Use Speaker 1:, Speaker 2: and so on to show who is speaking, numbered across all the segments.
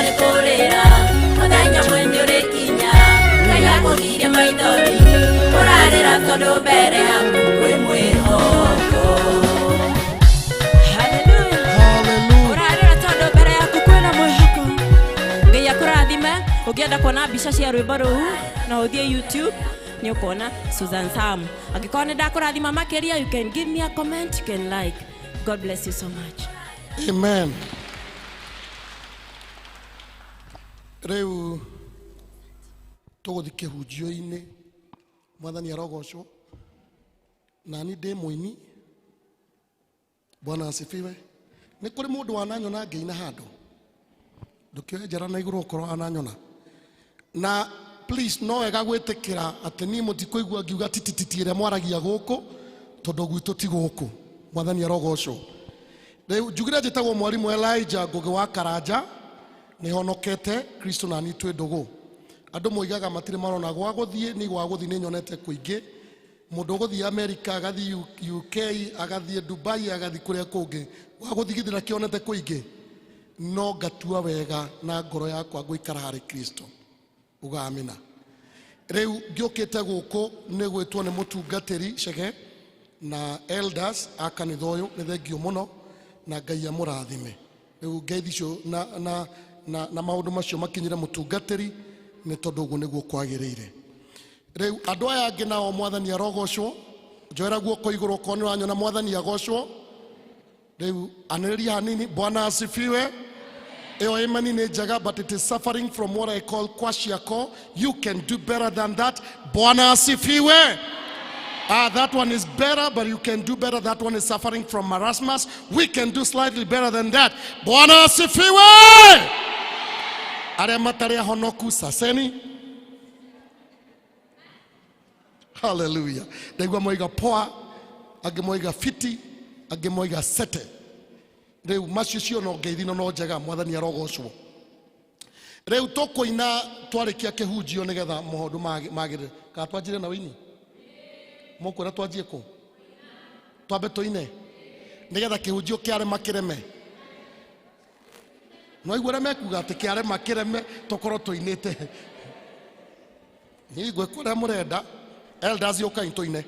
Speaker 1: Nĩ kũrĩra mũthenya ũmwe nĩ ũrĩkinya Ngai akũgirie maithori ũrarĩra tondũ mbere yaku kwĩ mwĩhoko. Hallelujah.
Speaker 2: Hallelujah.
Speaker 1: Ũrarĩra tondũ mbere yaku kwĩna mwĩhoko. Ngai akũrathime. Ũngĩenda kuona mbica cia rwĩmbo rũu no ũthiĩ YouTube nĩ ũkuona Susan Sam. Angĩkorwo nĩ ndakũrathima makĩria, you can give me a comment, you can like. God bless you so much.
Speaker 2: Amen. Rĩu tũgũthiĩ kĩhunjio-inĩ, mwathani arogocwo. Nani ndĩ mũini, bwana asifiwe. Nĩ kũrĩ mũndũ wananyona ngĩina handũ? Ndũkĩoe njara na igũrũ okorwo ananyona. Na please, no wega gwĩtĩkĩra atĩ niĩ mũtikũigua ngiuga titititi ĩrĩa mwaragia gũkũ, tondũ gwitũ ti gũkũ. Mwathani arogocwo. Rĩu njugire njĩtagwo mwarimũ Elijah Ngũgĩ wa Karanja, nĩ honokete Kristo na niĩ twĩ ndũgũ. Andũ moigaga matirĩ marona gwa gũthiĩ, niĩ gwa gũthiĩ nĩ nyonete kũingĩ. Mũndũ ũgũthiĩ America, agathiĩ UK, agathiĩ Dubai, agathiĩ kũrĩa kũngĩ, gwa gũthiĩ githĩ ndakĩonete kũingĩ. No ngatua wega na ngoro yakwa ngũikara harĩ Kristo. Ugamina. Rĩu ngĩũkĩte gũkũ nĩ gwĩtwo nĩ mũtungatĩri Chege na elders a kanitha ũyũ, nĩ thengio mũno na Ngai amũrathime. Rĩu ngeithi icio na maũndũ macio makinyĩre mũtungatĩri, nĩ tondũ ũguo nĩguo kwagĩrĩire. Rĩu andũ aya angĩ nao mwathani arogocwo. Njoera guoko igũrũ okorwo nĩ ũranyona mwathani agocwo. Rĩu anĩrĩria hanini, bwana asifiwe. Ĩyo amen nĩ njega, but it is suffering from what I call kwashiorkor. You can do better than that. Bwana asifiwe. That one is better, but you can do better. That one is suffering from marasmus. We can do slightly better than that. Bwana asifiwe. Arĩa matarĩ ahonoku, saseni. Hallelujah. Ndaigua moiga poa, angĩ moiga fiti, angĩ moiga sete. Rĩu macio cio no ngeithi no njega, mwathani arogocwo. Rĩu tũkũina twarĩkia kĩhunjio nĩgetha maũndũ magĩrĩre. Kana twanjire na wĩini? Mũkwĩra twanjie kũ? Twambe tũine nĩgetha kĩhunjio kĩarema kĩreme. No igua ũrĩa mekuga atĩ kĩarema kĩreme tũkorwo tũinĩte. Niĩ ngwĩka ũrĩa mũrenda. Elders ũkai tũine.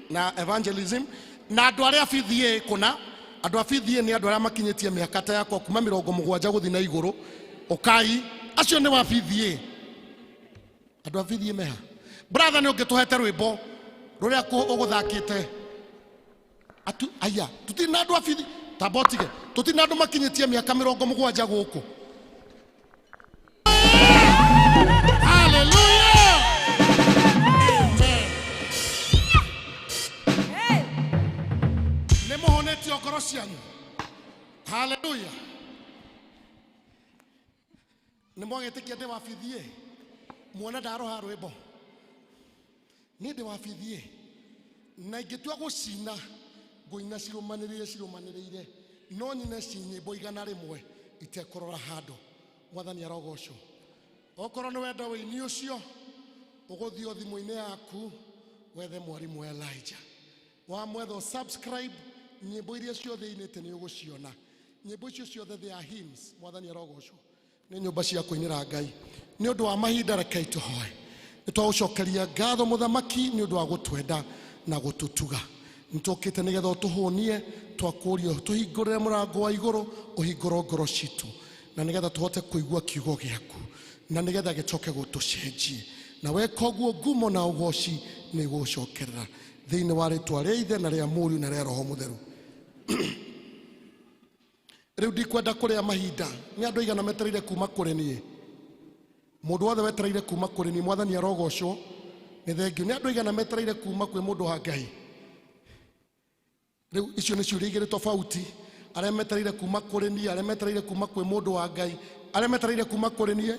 Speaker 2: Na evangelism na andũ arĩa BDA kũna, andũ a BDA nĩ andũ arĩa makinyĩtie mĩaka ta yakwa kuma 70 gũthiĩ na igũrũ. Ũkai, acio nĩ wa BDA. Andũ a BDA meha. Brother, nĩ ũngĩtũhete rwĩmbo rũrĩa ũgũthakĩte. Atu, aya, tũtirĩ na andũ a BDA, tamba ũtige. Tũtirĩ na andũ makinyĩtie mĩaka 70 gũkũ. Hallelujah! Amen. Nĩ mũhonetio ngoro cianyu. Hallelujah. Nĩ mwagĩtĩkia ndĩ wa BDA? Muona ndaroha rwĩmbo. Niĩ ndĩ wa BDA. Na ingĩtua gũcina, ngũina cirũmanĩrĩire cirũmanĩrĩire. No nyine ci nyĩmbo 100 itekũrora handũ. Mwathani arogocwo. Okorwo nĩ wenda wĩini ũcio, ũgũthiĩ o thimũ-inĩ yaku wethe mwarimũ Elijah. Wamwetha subscribe, nyĩmbo iria ciothe inĩte nĩ ũgũciona. Nyĩmbo icio ciothe they are hymns. Mwathani arogocwo. Nĩ nyũmba cia kũinĩra Ngai. Nĩ ũndũ wa mahinda rekei tũhoe. Nĩ twagũcokeria ngatho mũthamaki nĩ ũndũ wa gũtwenda na gũtũtuga. Nĩ tũkĩte nĩgetha ũtũhũnie, twakũria tũhingũrĩre mũrango wa igũrũ, ũhingũre ngoro citũ, na nĩgetha tũhote kũigua kiugo gĩaku, na nĩgetha gĩcoke gũtũcenjie. Na weka ũguo ngumo na ũgoci nĩ igũgũcokerera. Thĩinĩ wa rĩtwa rĩa Ithe na rĩa Mũriũ na rĩa Roho Mũtheru. Rĩu ndikwenda kũrĩa mahinda. Nĩ andũ aigana metereire kuma kũrĩ niĩ? Mũndũ wothe wetereire kuma kũrĩ niĩ, mwathani arogocwo. Nĩ thengio. Nĩ andũ aigana metereire kuma kwĩ mũndũ wa Ngai? Rĩu icio nĩ ciũria igĩrĩ tofauti. Arĩa metereire kuma kũrĩ niĩ, arĩa metereire kuma kwĩ mũndũ wa Ngai, arĩa metereire kuma kũrĩ niĩ,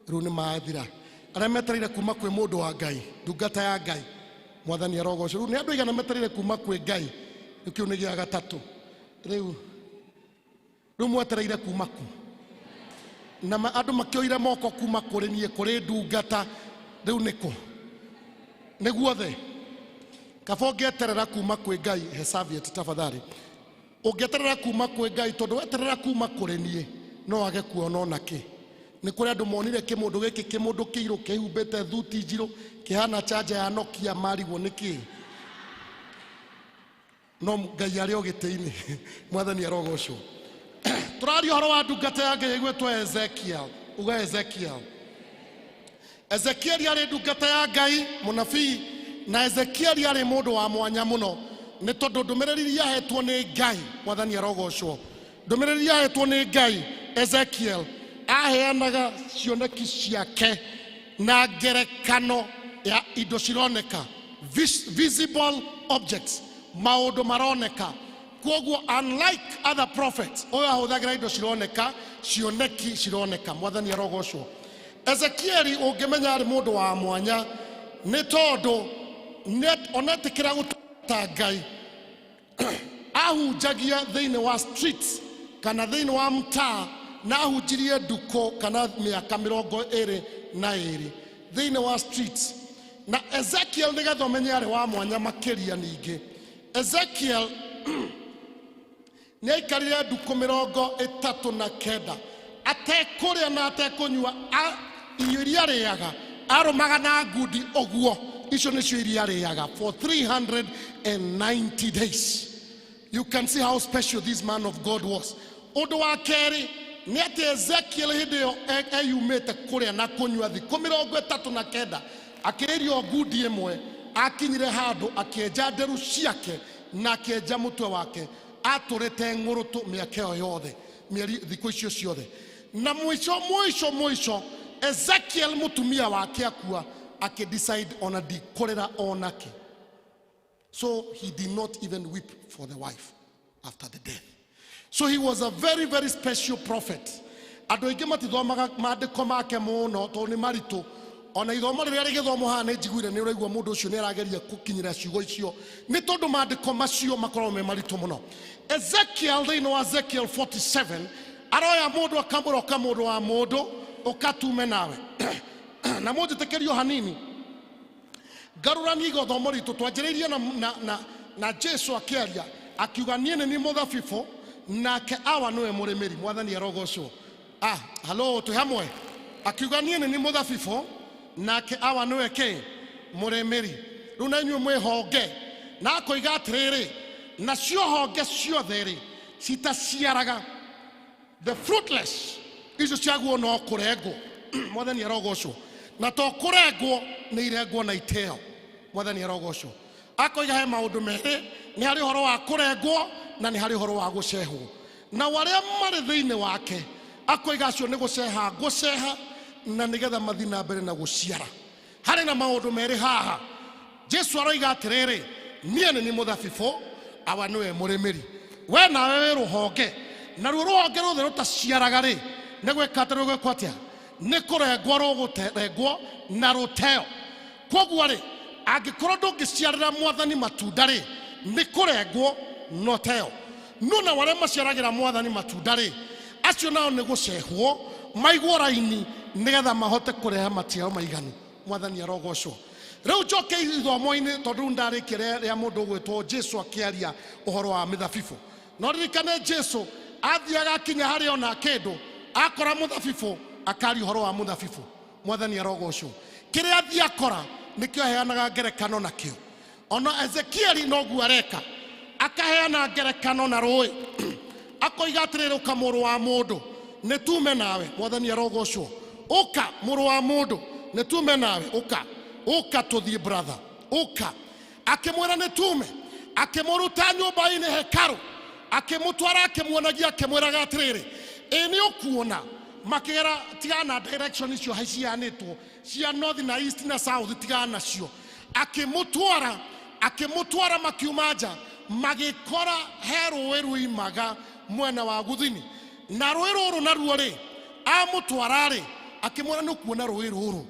Speaker 2: rĩu nĩ mathira. Arĩa metereire kuma kwĩ mũndũ wa Ngai, ndungata ya Ngai, mwathani arogocwo. Rĩu nĩ andũ aigana metereire kuma kwĩ Ngai? Rĩu kĩu nĩ gĩa gatatũ. Rĩu mwetereire kuma kũ? Na andũ makĩoire moko kuma kũrĩ niĩ, kũrĩ ndungata, rĩu nĩ kũ? Nĩ guothe. Kaba ũngĩeterera kuma kwĩ Ngai, he serviette tafadhali. Ũngĩeterera kuma kwĩ Ngai, tondũ weterera kuma kũrĩ niĩ, No age kuona ona kĩ. Nĩ kũrĩ andũ monire kĩmũndũ gĩkĩ, kĩmũndũ kĩirũ kĩhumbĩte thuti njirũ kĩhana chanja ya Nokia, marigwo nĩ kĩ. No Ngai arĩ o gĩtĩ-inĩ. Mwathani arogocwo. Tũraria ũhoro wa ndungata ya Ngai ĩgwĩtwo Ezekiel. Uga Ezekiel. Ezekieli arĩ ndungata ya Ngai, mũnabii, na Ezekieli arĩ mũndũ wa mwanya mũno nĩ tondũ ndũmĩrĩri iria ahetwo nĩ Ngai, Mwathani arogocwo. Ndũmĩrĩri iria ahetwo nĩ Ngai, Ezekiel aheanaga cioneki ciake na ngerekano ya indo cironeka, visible objects, maũndũ maroneka. Kwoguo unlike other prophets, ũyũ ahũthagĩra indo cironeka, cioneki cironeka. Mwathani arogocwo. Ezekieli ũngĩmenya arĩ mũndũ wa mwanya nĩ tondũ onetĩkĩra gũtungata Ngai, ahunjagia thĩinĩ wa streets kana thĩinĩ wa mtaa, na ahunjirie ndukũ kana mĩaka 22 thĩinĩ wa streets. Na Ezekiel nĩgetha ũmenye arĩ wa mwanya makĩria, ningĩ Ezekiel nĩ aikarire ndukũ 39 atekũrĩa na atekũnyua. Irio iria arĩaga arũmaga na ngundi ũguo, icio nĩcio iria arĩaga for 390 days. You can see how special this man of God was. Ũndũ wa kerĩ nĩ atĩ Ezekiel hĩndĩ ĩyo eyumĩte kũrĩa na kũnyua thikũ 39 akĩrĩrio ngundi ĩmwe, akinyire handũ akĩenja nderu ciake na akĩenja mũtwe wake. Atũrĩte ng'ũrũtũ mĩaka ĩyo yothe, mĩeri thikũ icio ciothe. Na mũico mũico mũico Ezekiel mũtumia wake akua, akĩdecide ona ndikũrĩra onake. So he did not even weep for the wife after the death. So he was a very very special prophet. Andũ aingĩ matithomaga maandĩko make mũno tondũ nĩ maritũ. Ona ithomo rĩrĩa rĩgĩthomwo haha nĩ njiguire nĩ ũraigua mũndũ ũcio nĩ arageria gũkinyĩra ciugo icio nĩ tondũ maandĩko macio makoragwo me maritũ mũno. Ezekiel, thĩinĩ wa Ezekiel 47, aroya mũndũ akamwĩra, ũka mũndũ wa mũndũ, ũkatume nawe. Na mũnjĩtĩkĩrio hanini ngarũranie ithomo ritũ. Twanjĩrĩirie na Jesu akĩaria akiuga, niĩ nĩ niĩ mũthabibũ nake awa nĩwe mũrĩmĩri. Mwathani arogocwo. Ah, halo, twĩ hamwe. Akiuga, niĩ nĩ niĩ mũthabibũ nake awa nĩwe kĩ mũrĩmĩri. Rĩu na inyuĩ mwĩ honge. Na akoiga atĩrĩrĩ, nacio honge ciothe rĩ citaciaraga, the fruitless, icio ciaguo no kũrengwo. Mwathani arogocwo. Na to kũrengwo, nĩ irengwo na iteo. Mwathani arogocwo. Akoiga he maũndũ merĩ, nĩ harĩ ũhoro wa kũrengwo na nĩ harĩ ũhoro wa gũcehwo. Na arĩa marĩ thĩinĩ wake, akoiga acio nĩ gũceha ngũceha na nĩgetha mathiĩ na mbere na gũciara. Harĩ na maũndũ merĩ haha. Jesu aroiga atĩrĩrĩ, niĩ nĩ niĩ mũthabibũ, awa nĩwe mũrĩmĩri, we nawe wĩ rũhonge. Naruo rũhonge ruothe rũtaciaraga rĩ, nĩ gwĩka atĩ rũgwĩkwo atĩa? Nĩ kũrengwo rũgũrengwo na rũteo. Koguo rĩ, angĩkorwo ndũngĩciarĩra Mwathani matunda rĩ, nĩ kũrengwo no teo. No na arĩa maciaragĩra Mwathani matunda rĩ, acio nao nĩ gũcehwo maigwo raini nĩgetha mahote kũrehe maciaro maiganu. Mwathani arogocwo. Rĩu njoke ithomo-inĩ tondũ rĩu ndarĩkia rĩa mũndũ ũgwĩtwo Jesu akĩaria ũhoro wa mĩthabibũ. No ririkane Jesu athiaga akinya harĩa ona kĩndũ akora mũthabibũ, akaria ũhoro wa mũthabibũ. Mwathani arogocwo. Kĩrĩa athiĩ akora nĩkĩo aheanaga ngerekano nakĩo. Ona Ezekieli noguo areka, akaheana ngerekano na rũĩ, akoiga atĩrĩrĩ, ũka mũrũ wa mũndũ, nĩ tume nawe. Mwathani arogocwo. Ũka mũrũ wa mũndũ, nĩ tume nawe, ũka, ũka tũthiĩ brother, ũka. Akĩmwĩra nĩ tume, akĩmũruta nyũmba-inĩ hekarũ, akĩmũtwara, akĩmuonagia, akĩmwĩraga atĩrĩrĩ, ĩ nĩ ũkuona makĩgera tigana direction icio cianĩtwo cia north na east na south, tigana nacio. Akĩmũtwara, akĩmũtwara, makiuma nja, magĩkora he rũĩ ruimaga mwena wa guthini. Na rũĩ rũrũ naruo rĩ, amũtwara rĩ, akĩmwĩra nĩ ũkuona rũĩ rũrũ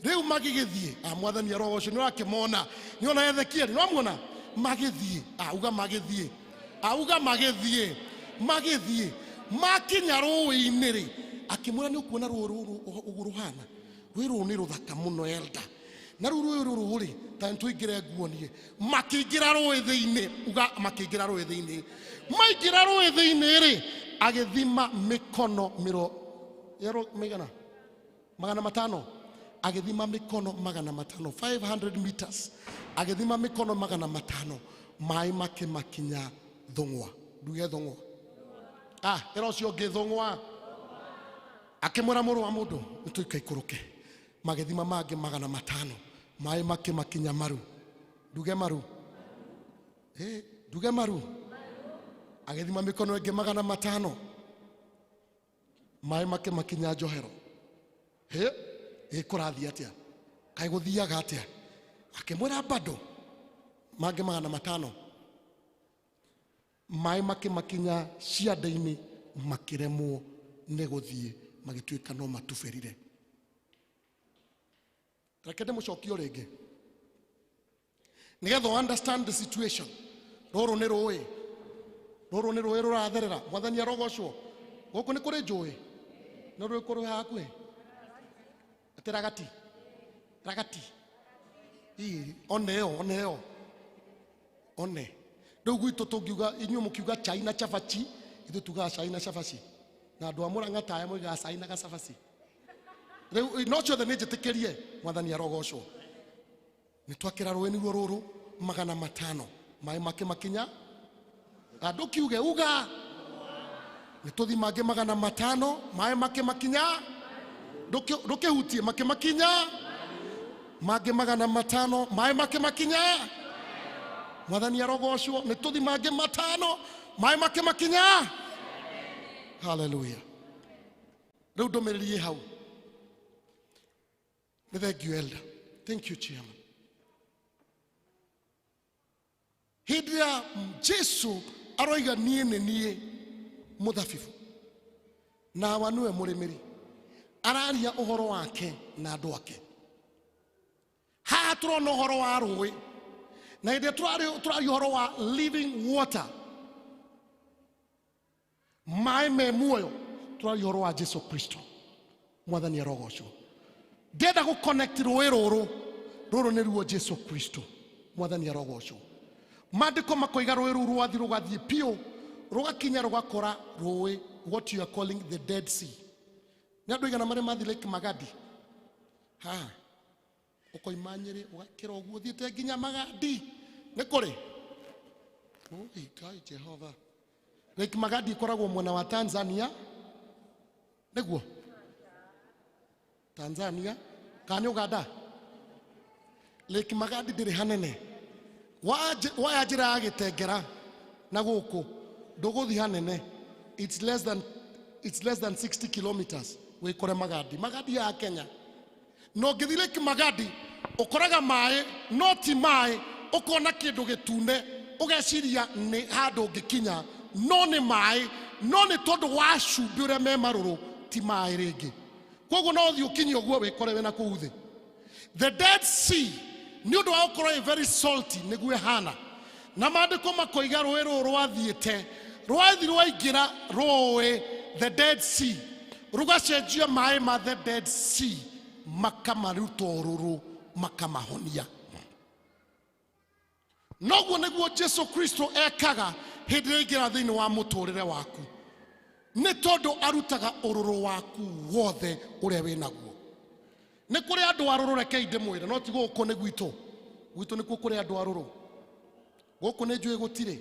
Speaker 2: rĩu. Magĩgĩthiĩ. Ah, Mwathani arogocwo. Nĩ ũrakĩmona, nĩ ona Ezekieli no muona magĩthiĩ. Auga magĩthiĩ, auga magĩthiĩ, magĩthiĩ makinya rũĩ-inĩ rĩ, akĩmwĩra nĩ ũkuona rũĩ rũrũ ũguo rũhana. Rũĩ rũrũ nĩ rũthaka mũno elda. Na rĩu rũĩ rũrũ rĩ, ta nĩtũingĩre nguonie. Makĩingĩra rũĩ thĩinĩ. Uga makĩingĩra rũĩ thĩinĩ. Maingĩra rũĩ thĩinĩ rĩ, Agĩthima mĩkono mĩro yero mĩigana 500, agĩthima mĩkono 500, 500 meters, agĩthima mĩkono 500, maĩ makĩmakinya thũng'wa. Nduge thũng'wa. Ah, ĩra ũcio ũngĩ thũng'wa. Akĩmwĩra, mũrũ wa mũndũ, nĩtũikaikũrũke. Magĩthima mangĩ 500, maĩ makĩmakinya maru. Nduge maru. Eh, nduge maru. Agĩthima mĩkono ĩngĩ 500, maĩ makĩmakinya njohero. Hĩ, ĩ kũrathiĩ atĩa? Kaĩ gũthiaga atĩa? Akĩmwĩra bado mangĩ 500, maĩ makĩmakinya ciande-inĩ, makĩremwo nĩ gũthiĩ, magĩtuĩka no matubĩrire. Reke ndĩmũcokie o rĩngĩ nĩgetha ũ understand the situation. Rũrũ nĩ rũĩ, rũrũ nĩ rũĩ rũratherera. Mwathani arogocwo. Gũkũ nĩ kũrĩ njũĩ, nĩ rũĩ kũrĩ hakuhĩ atĩ ragati ragati. Ii, one ĩyo, one ĩyo, one rĩu gwitũ tũngiuga, inyuĩ mũkiuga chai na cabaci, ithuĩ tugaga cai na cabaci, na andũ a Mũrang'a taya moigaga cai na gacabaci. Rĩu no ciothe nĩ njĩtĩkĩrie. Mwathani arogocwo. Nĩ twakĩra rũĩ nĩruo rũrũ 500, maĩ makĩmakinya andũ kiuge uga. Nĩ tũthi mangĩ 500, maĩ makĩmakinya, ndũkĩhutie, makĩmakinya mangĩ 500, maĩ makĩmakinya. Mwathani arogocwo. Nĩ tũthi mangĩ 500, maĩ makĩmakinya. Haleluya. Rĩu ndũmĩrĩri ĩ hau. Nĩ thank you, elder. Thank you, chairman. Hĩndĩ ĩrĩa Jesu aroiga, niĩ nĩ niĩ mũthabibũ nawa nĩwe mũrĩmĩri, araria ũhoro wake na andũ ake. Haha tũrona ũhoro wa rũĩ, na hĩndĩ ĩrĩa tũraria ũhoro wa living water, maĩ me muoyo, tũraria ũhoro wa Jesu Kristo. Mwathani arogocwo. Ndĩrenda gũ connect rũĩ rũrũ, rũrũ nĩruo Jesu Kristo. Mwathani arogocwo. Maandĩko makoiga rũĩ rũu rwathi rũgathiĩ biũ, rũgakinya rũgakora rũĩ, what you are calling the Dead Sea. Nĩ andũ aigana marĩ mathi Lake Magadi? Haha ũkoima Nyĩrĩ ũgakĩra ũguo ũthiĩte nginya Magadi, nĩ kũrĩ. Ui, Ngai Jehova. Lake Magadi ĩkoragwo mwena wa Tanzania, nĩguo Tanzania kana nĩ Uganda? Lake Magadi ndĩrĩ hanene. Waya njĩra ya gĩtengera na gũkũ ndũgũthi hanene. It's less than 60 kilometers wĩkore Magadi. Magadi ya Kenya, na ũngĩthiĩ Lake Magadi ũkoraga maĩ, no ti maĩ, ũkona kĩndũ gĩtune, ũgeciria nĩ handũ ũngĩkinya, no nĩ maĩ, no nĩ tondũ wa cumbĩ ũrĩa me marũrũ, ti maĩ rĩngĩ. Koguo no ũthiĩ ũkinye ũguo wĩkore wĩna kũu thĩ, the Dead Sea, nĩ ũndũ wa gũkorwo ĩ very salty, nĩguo ĩhana. Na maandĩko makoiga rũĩ rũrũ rwathiĩte, rwathi rwaingĩra rũĩ the Dead Sea, rũgacenjia maĩ ma the Dead Sea, makamaruta ũrũrũ, makamahonia. Noguo nĩguo Jesu Kristo ekaga hĩndĩ ĩrĩa aingĩra thĩinĩ wa mũtũrĩre waku, nĩ tondũ arutaga ũrũrũ waku wothe ũrĩa wĩ naguo. Nĩ kũrĩ andũ arũrũ, rekei ndĩmwĩre, no ti gũkũ. Nĩ gwitũ, gwitũ nĩkuo kũrĩ andũ arũrũ. Gũkũ nĩ njũĩ gũtirĩ,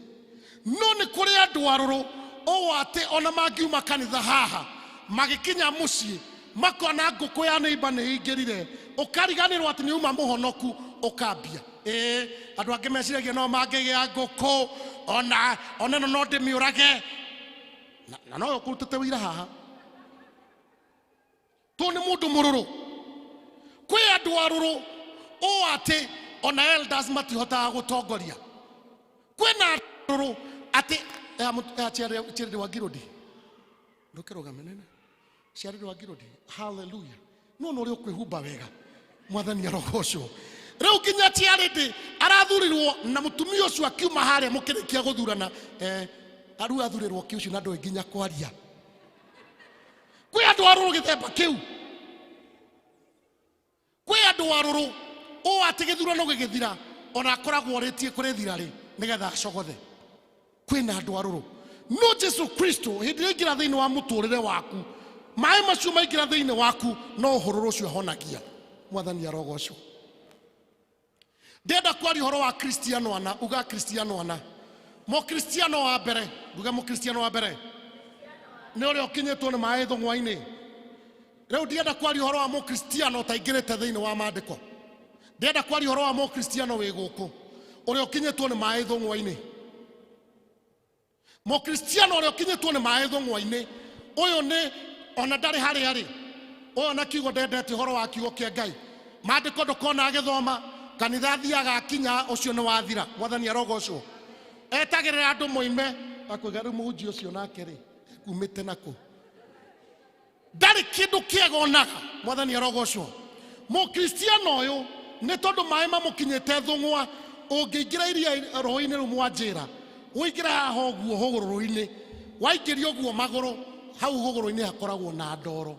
Speaker 2: no nĩ kũrĩ andũ arũrũ ũũ atĩ ona mangiuma kanitha haha magĩkinya mũciĩ makona ngũkũ ya neighbor nĩ ĩingĩrire, ũkariganĩrwo atĩ nĩ uma mũhonoku, ũkambia. Ĩĩ, andũ angĩ meciragia no mangĩgĩa ngũkũ ona ĩno no ndĩmĩũrage, na nowe ũkũrutĩte wĩira haha tũ nĩ mũndũ mũrũrũ. Kwĩ andũ arũrũ ũũ atĩ ona elders matihotaga gũtongoria. Kwĩna andũ arũrũ atĩ Charity wa Ngirũndi, ndũkĩrũgame nene. Charity wa Ngirũndi, haleluya. No ũrĩa ũkwĩhumba wega. Mwathani arogocwo. Rĩu nginya Charity arathurirwo na mũtumia ũcio akiuma harĩa mũkĩrĩkia gũthurana, rĩu athurirwo kĩ ũcio na ndũĩ nginya kwaria. Kwĩ andũ arũrũ gĩthemba kĩu. Kwĩ andũ arũrũ ũũ atĩ gĩthurano gĩgĩthira ona akoragwo orĩtie kũrĩthira rĩ nĩgetha acogothe. Kwĩna andũ arũrũ. No Jesu Kristo hĩndĩ ĩrĩa aingĩra thĩinĩ wa mũtũrĩre waku, maĩ macio maingĩra thĩinĩ waku, no ũhũrũrũ ũcio ahonagia. Mwathani arogocwo. Ndĩrenda kwaria ũhoro wa Kristiano ana. Uga Kristiano ana. Mũkristiano wa mbere, nduge mũkristiano wa mbere nĩ ũrĩa ũkinyĩtwo nĩ maĩ thũng'wa-inĩ. Rĩu ndienda kwaria ũhoro wa mũkristiano ũtaingĩrĩte thĩinĩ wa maandĩko. Ndĩrenda kwaria ũhoro wa mũkristiano wĩ gũkũ ũrĩa ũkinyĩtwo nĩ maĩ thũng'wa-inĩ. Mũkristiano ũrĩa ũkinyĩtwo nĩ maĩ thũng'wa-inĩ ũyũ nĩ ona ndarĩ harĩa arĩ, ũyũ na kiugo ndendete ũhoro wa kiugo kĩa Ngai, maandĩko ndũkona agĩthoma, kanitha athiaga akinya, ũcio nĩ wathira. Mwathani arogocwo. Etagĩrĩra andũ moime, akoiga rĩu mũhunjia ũcio nake rĩ ekumĩte nakũ? Ndarĩ kĩndũ kĩega onaga. Mwathani arogocwo. Mũkristiano ũyũ nĩ tondũ maĩ mamũkinyĩte thũng'wa, ũngĩingĩra iria rũĩ-inĩ rũu mwanjĩra, ũingĩre haha ũguo hũgũrũrũ-inĩ, waingĩria ũguo magũrũ hau hũgũrũrũ-inĩ hakoragwo na ndoro.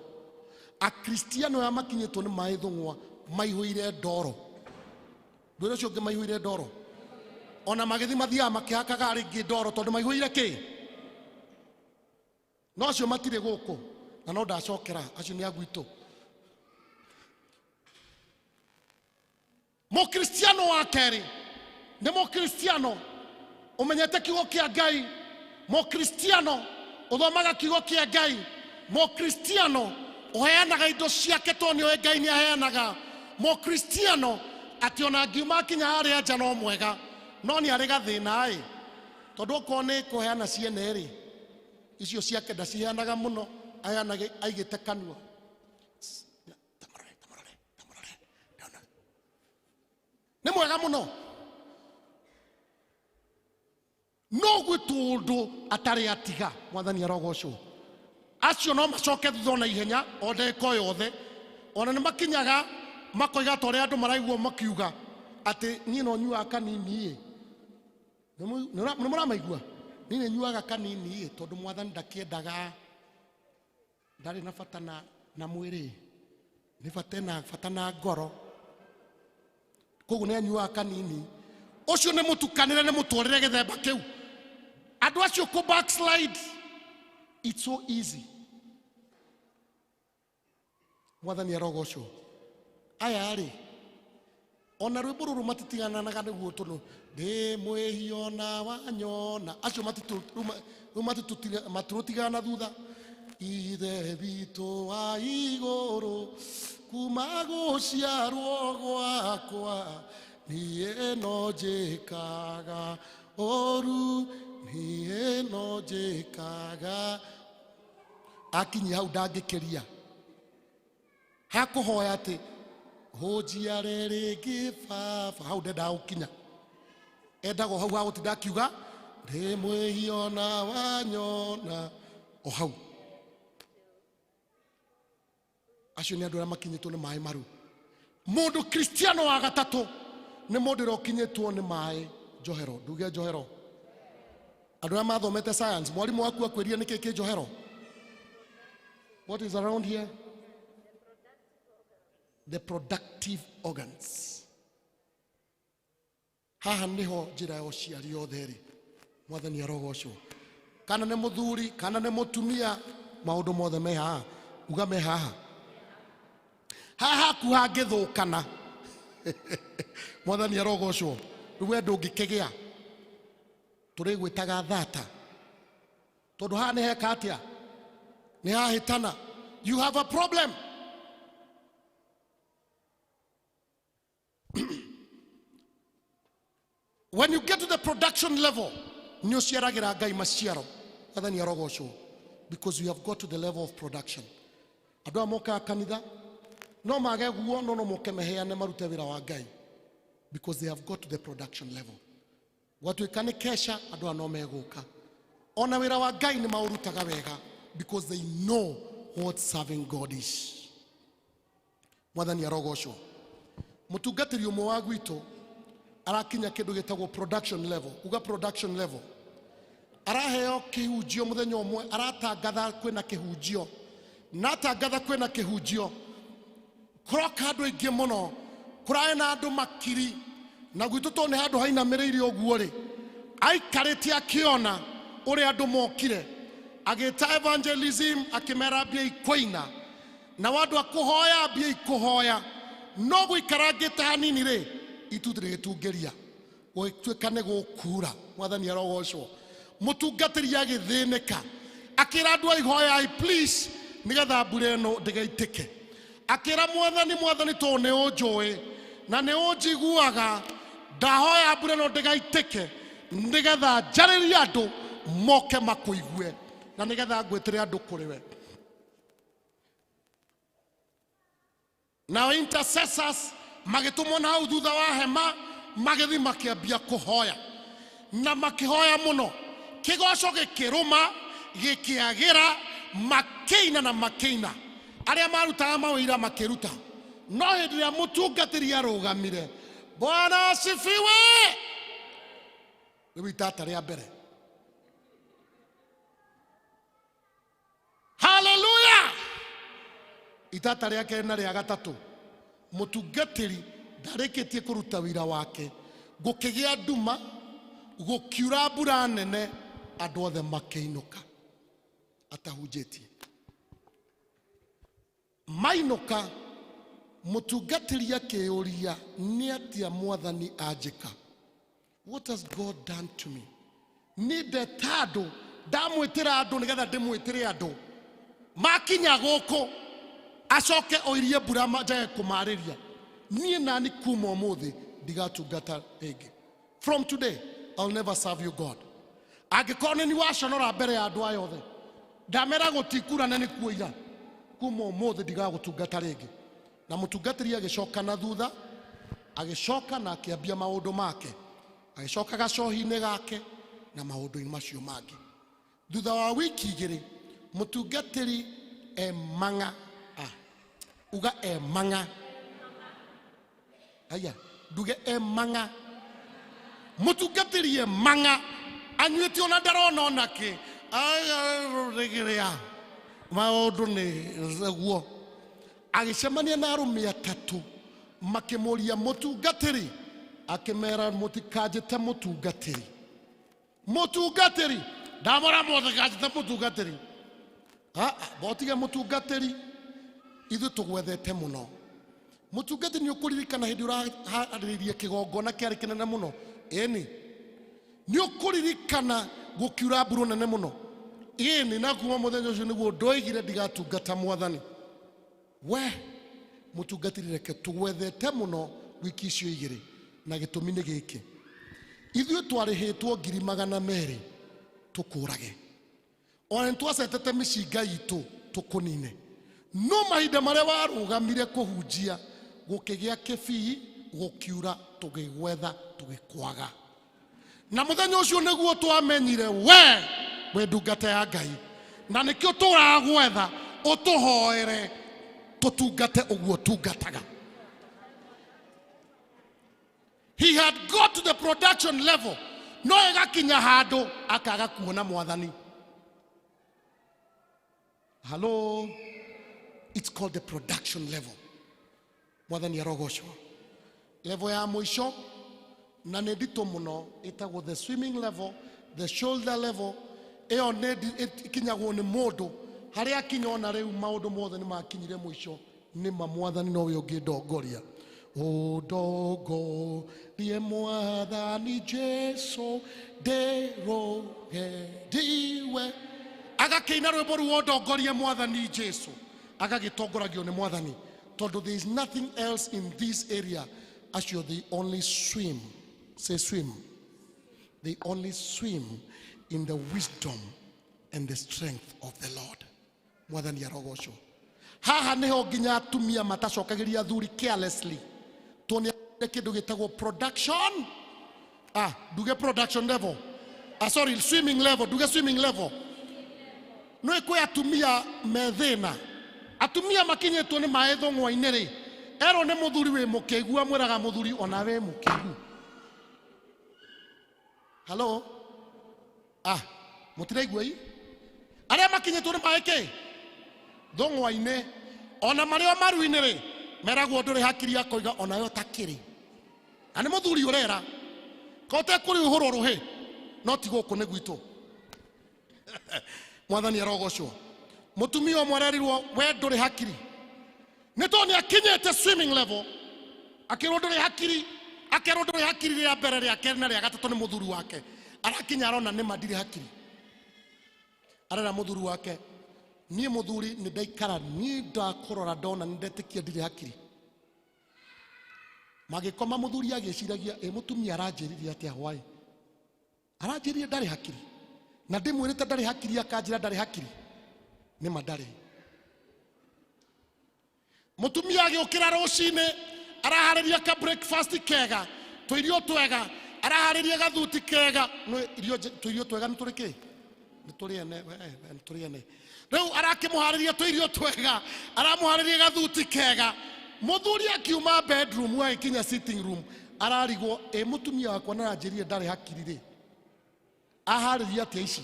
Speaker 2: Akristiano aya makinyĩtwo nĩ maĩ thũng'wa maihũire ndoro. Ndwĩre ũcio ũngĩ maihũire ndoro. Ona magĩthiĩ mathiaga makĩhakaga rĩngĩ ndoro tondũ maihũire kĩ? No acio matirĩ gũkũ na no ndacokera, acio nĩ a gwitũ. Mũkristiano wa kerĩ nĩ mũkristiano ũmenyete kiugo kĩa Ngai, mũkristiano ũthomaga kiugo kĩa Ngai, mũkristiano ũheanaga indo ciake tondũ nĩoĩ Ngai nĩ aheanaga, mũkristiano atĩ ona angiuma akinya harĩa nja no mwega, no nĩ arĩ gathĩna ĩ, tondũ okorwo nĩ kũheana ciene rĩ, icio ciake ndaciheanaga mũno, aheanage aigĩte kanua. Tamũrore, tamũrore, tamũrore, ndona. Nĩ mwega mũno, no gwĩ tũndũ atarĩ atiga. Mwathani arogocwo. Acio no macoke thutha ona ihenya o ndagĩka o yothe, ona nĩ makinyaga makoiga ta ũrĩa andũ maraigua makiuga atĩ niĩ no nyuaga kanini ĩ. Nĩ mũramaigua? Niĩ nĩ nyuaga kanini ĩ, tondũ mwathani ndakĩendaga, ndarĩ na bata na mwĩrĩ, nĩ bata na bata na ngoro, koguo nĩ anyuaga kanini. Ũcio nĩ mũtukanĩre nĩ mũtũrĩre gĩthemba kĩu. Andũ acio kũ backslide, it's so easy. Mwathani arogocwo. Aya rĩ, ona rwĩmbo rũrũ matitigananaga nĩguo tondũ ndĩ mwĩhi ona wanyona, acio rĩu matirũtigana na thutha. Ithe witũ wa igũrũ, kuma gũciarwo gwakwa niĩ no njĩkaga ũru, niĩ no njĩkaga. Akinyia hau ndangĩkĩria hakũhoya atĩ hũnjiare rĩngĩ baba, hau ndendaga gũkinya, endaga o hau hagũtinda akiuga ndĩ mwĩhi ona wanyona, o hau. Acio nĩ andũ arĩa makinyĩtwo nĩ maĩ maru. Mũndũ kristiano wa gatatũ nĩ mũndũ ũrĩa ũkinyĩtwo nĩ maĩ njohero. Nduge njohero. Andũ arĩa mathomete science, mwarimũ waku akwĩrire nĩkĩ kĩ njohero? What is around here? The productive organs. Haha niho njĩra ya ũciari yothe ĩrĩ. Mwathani arogocwo. Kana nĩ mũthuri, kana nĩ mũtumia, maũndũ mothe me haha. Uga me haha. Haha haku hangĩthũkana. Mwathani arogocwo. Rĩu we ndũngĩkĩgĩa. Tũrĩgwĩtaga thata. Tondũ haha nĩ heka atĩa? Nĩ hahĩtana. You have a problem. When you get to the production level, nĩ ũciaragĩra Ngai maciaro. Mwathani arogocwo. Because you have got to the level of production. Andũ aya mokaga kanitha no mage guo, no no moke meheane marute wĩra wa Ngai. Because they have got to the production level. Gwatuĩka nĩ kesha, andũ aya no megũka. Ona wĩra wa Ngai nĩ maũrutaga wega. Because they know what serving God is. Mwathani arogocwo. Mũtungatĩri ũmwe wa gwitũ arakinya kĩndũ gĩtagwo production level. Uga production level. Araheo kĩhunjio mũthenya ũmwe, aratangatha kwĩna kĩhunjio. Na atangatha kwĩna kĩhunjio, kũroka andũ aingĩ mũno, kũrarĩ na andũ makiri, na gwitũ tondũ nĩ handũ hainamĩrĩire ũguo rĩ, aikarĩte akĩona Ũrĩa andũ mokire, agĩta evangelism, akĩmera mbiai kũina, na andũ a kũhoya mbiai kũhoya. No gũikarangĩte hanini rĩ, itu rĩgĩtungĩria, gũgĩtuĩka nĩ gũkura. Mwathani arogocwo. Mũtungatĩri agĩthĩnĩka, akĩra andũ a ihoyai please, nĩgetha mbura ĩno ndĩgaitĩke. Akĩra Mwathani, "Mwathani, tondũ nĩ ũnjũĩ na nĩ ũnjiguaga, ndahoya mbura ĩno ndĩgaitĩke, nĩgetha njarĩrie andũ moke makũigue na nĩgetha ngwĩtĩre andũ kũrĩ we." Nao intercessors magĩtũmwo na hau thutha wa hema, magĩthiĩ makĩambia kũhoya na makĩhoya mũno. Kĩgoco gĩkĩrũma, gĩkĩagĩra, makĩina na makĩina. Arĩa marutaga mawĩra makĩruta, no hĩndĩ ĩrĩa mũtungatĩri arũgamire, "Bwana asifiwe," rĩu itata rĩa mbere. Haleluya! Itata rĩa kerĩ na rĩa gatatũ, mũtungatĩri ndarĩkĩtie kũruta wĩra wake, gũkĩgĩa nduma, gũkiura mbura nene, andũ othe makĩinũka atahunjĩtie. Mainũka, mũtungatĩri akĩũria, "Nĩ atĩa Mwathani anjĩka? What has God done to me? Nĩ ndeta andũ, ndamwĩtĩra andũ nĩgetha ndĩmwĩtĩre andũ makinya gũkũ, acoke oirie mbura, njage kũmarĩria. Niĩ nani kuma ũmũthĩ ndigatungata rĩngĩ. From today I'll never serve you, God. Angĩkorwo nĩ ni waconora mbere ya andũ aya othe, ndamera gũtikura na nĩ kuoira, kuma ũmũthĩ ndigagũtungata rĩngĩ." Na mũtungatĩri agĩcoka na thutha, agĩcoka na akĩambia maũndũ make, agĩcoka gacohi-inĩ gake na maũndũ-inĩ macio mangĩ. Thutha wa wiki 2, mũtungatĩri emang'a, uga emang'a, aya nduge emang'a, mũtungatĩri emang'a anyuĩte ona ndarona onakĩ agĩrĩa maũndũ nĩ guo. Agĩcemania na arũme atatũ, makĩmũria, "Mũtungatĩri?" Akĩmera, "Mũtikanjĩte mũtungatĩri. Mũtungatĩri, ndamora mũtikanjĩte mũtungatĩri. Botige mũtungatĩri, ithuĩ tũgwethete mũno. Mũtungatĩri, nĩ ũkũririkana hĩndĩ ũraharĩrĩirie kĩgongona kĩarĩ kĩnene mũno? Ĩni. Nĩ ũkũririkana gũkiura mbura nene mũno? Ĩni. Na kuma mũthenya ũcio nĩguo ndoigire ndigatungata Mwathani. We mũtungatĩri, reke tũgwethete mũno wiki icio 2, na gĩtũmi nĩ gĩkĩ: ithuĩ twarĩhĩtwo 200,000 tũkũrage, ona nĩ twacetete mĩcinga itũ tũkũnine, no mahinda marĩa warũgamire kũhunjia gũkĩgĩa kĩbii, gũkiura, tũgĩgwetha tũgĩkwaga, na mũthenya ũcio nĩguo twamenyire we wĩ ndungata ya Ngai, na nĩkĩo tũragwetha ũtũhoere tũtungate ũguo tungataga." He had got to the production level, no ĩgakinya handũ akaga kuona Mwathani. Hello, it's called the production level. Mwathani arogocwo. Level ya mũico, na nĩ nditũ mũno, ĩtagwo the swimming level, the shoulder level. Ĩyo nĩ ĩkinyagwo nĩ mũndũ harĩa akinya ona rĩu maũndũ mothe nĩ makinyire mũico. Nĩ ma Mwathani nowe ũngĩndongoria. Ũndongorie Mwathani Jesu ndĩrũge ndiwe. Agakĩina rwĩmbo rũu, "Ũndongorie Mwathani Jesu," agagĩtongoragio nĩ Mwathani, tondũ there is nothing else in this area. Acio they only swim, say swim, they only swim in the wisdom and the strength of the Lord. Mwathani arogocwo. Haha niho nginya atumia matacokagĩria athuri carelessly, tondũ nĩ kĩndũ gĩtagwo production, nduge production level, sorry, swimming level, nduge swimming level. Nĩ kwĩ atumia me thĩna, atumia makinyĩtwo nĩ maĩ thũng'wa-inĩ rĩ, erwo nĩ mũthuri, "Wĩ mũkĩgu," amwĩraga mũthuri, "Ona wĩ mũkĩgu." Halo, mũtiraigua i arĩa makinyĩtwo nĩ maĩ kĩ thũng'wa-inĩ, ona marĩ o maru-inĩ rĩ, meragwo, "Ndũrĩ hakiri," akoiga, "Onayo takĩrĩ." Na nĩ mũthuri ũrera kote kũrĩ ũhũrwo rũhĩ, no ti gũkũ nĩ gwitũ. Mwathani arogocwo. Mũtumia ũmwe arerirwo we ndũrĩ hakiri, nĩ tondũ nĩ akinyĩte swimming level, akĩrwo ndũrĩ hakiri, akerwo ndũrĩ hakiri rĩa mbere, rĩa kerĩ na rĩa gatatũ nĩ mũthuri wake. Arakinya arona nĩma ndirĩ hakiri, arera mũthuri wake, niĩ mũthuri nĩ ndaikara niĩ ndakũrora ndona nĩ ndetĩkia ndirĩ hakiri. Magĩkoma mũthuri agĩciragia, ĩ mũtumia aranjĩrire atĩa hwaĩ, aranjĩrire ndarĩ hakiri, na ndĩmwĩrĩte ndarĩ hakiri, akanjĩra ndarĩ hakiri, nĩma ndarĩ. Mũtumia agĩũkĩra rũcinĩ araharĩria ka breakfast kega, tũirio twega, araharĩria gathuti kega. Nĩ irio tũirio twega nĩ tũrĩ kĩ? Nĩ tũrĩ ene, we, we, nĩ tũrĩ ene. Rĩu arakĩmũharĩria tũirio twega, aramũharĩria gathuti kega. Mũthuri akiuma bedroom agĩkinya sitting room, ararigwo, ĩ mũtumia wakwa nĩ aranjĩrire ndarĩ hakiri rĩ, aharĩria atĩa ici?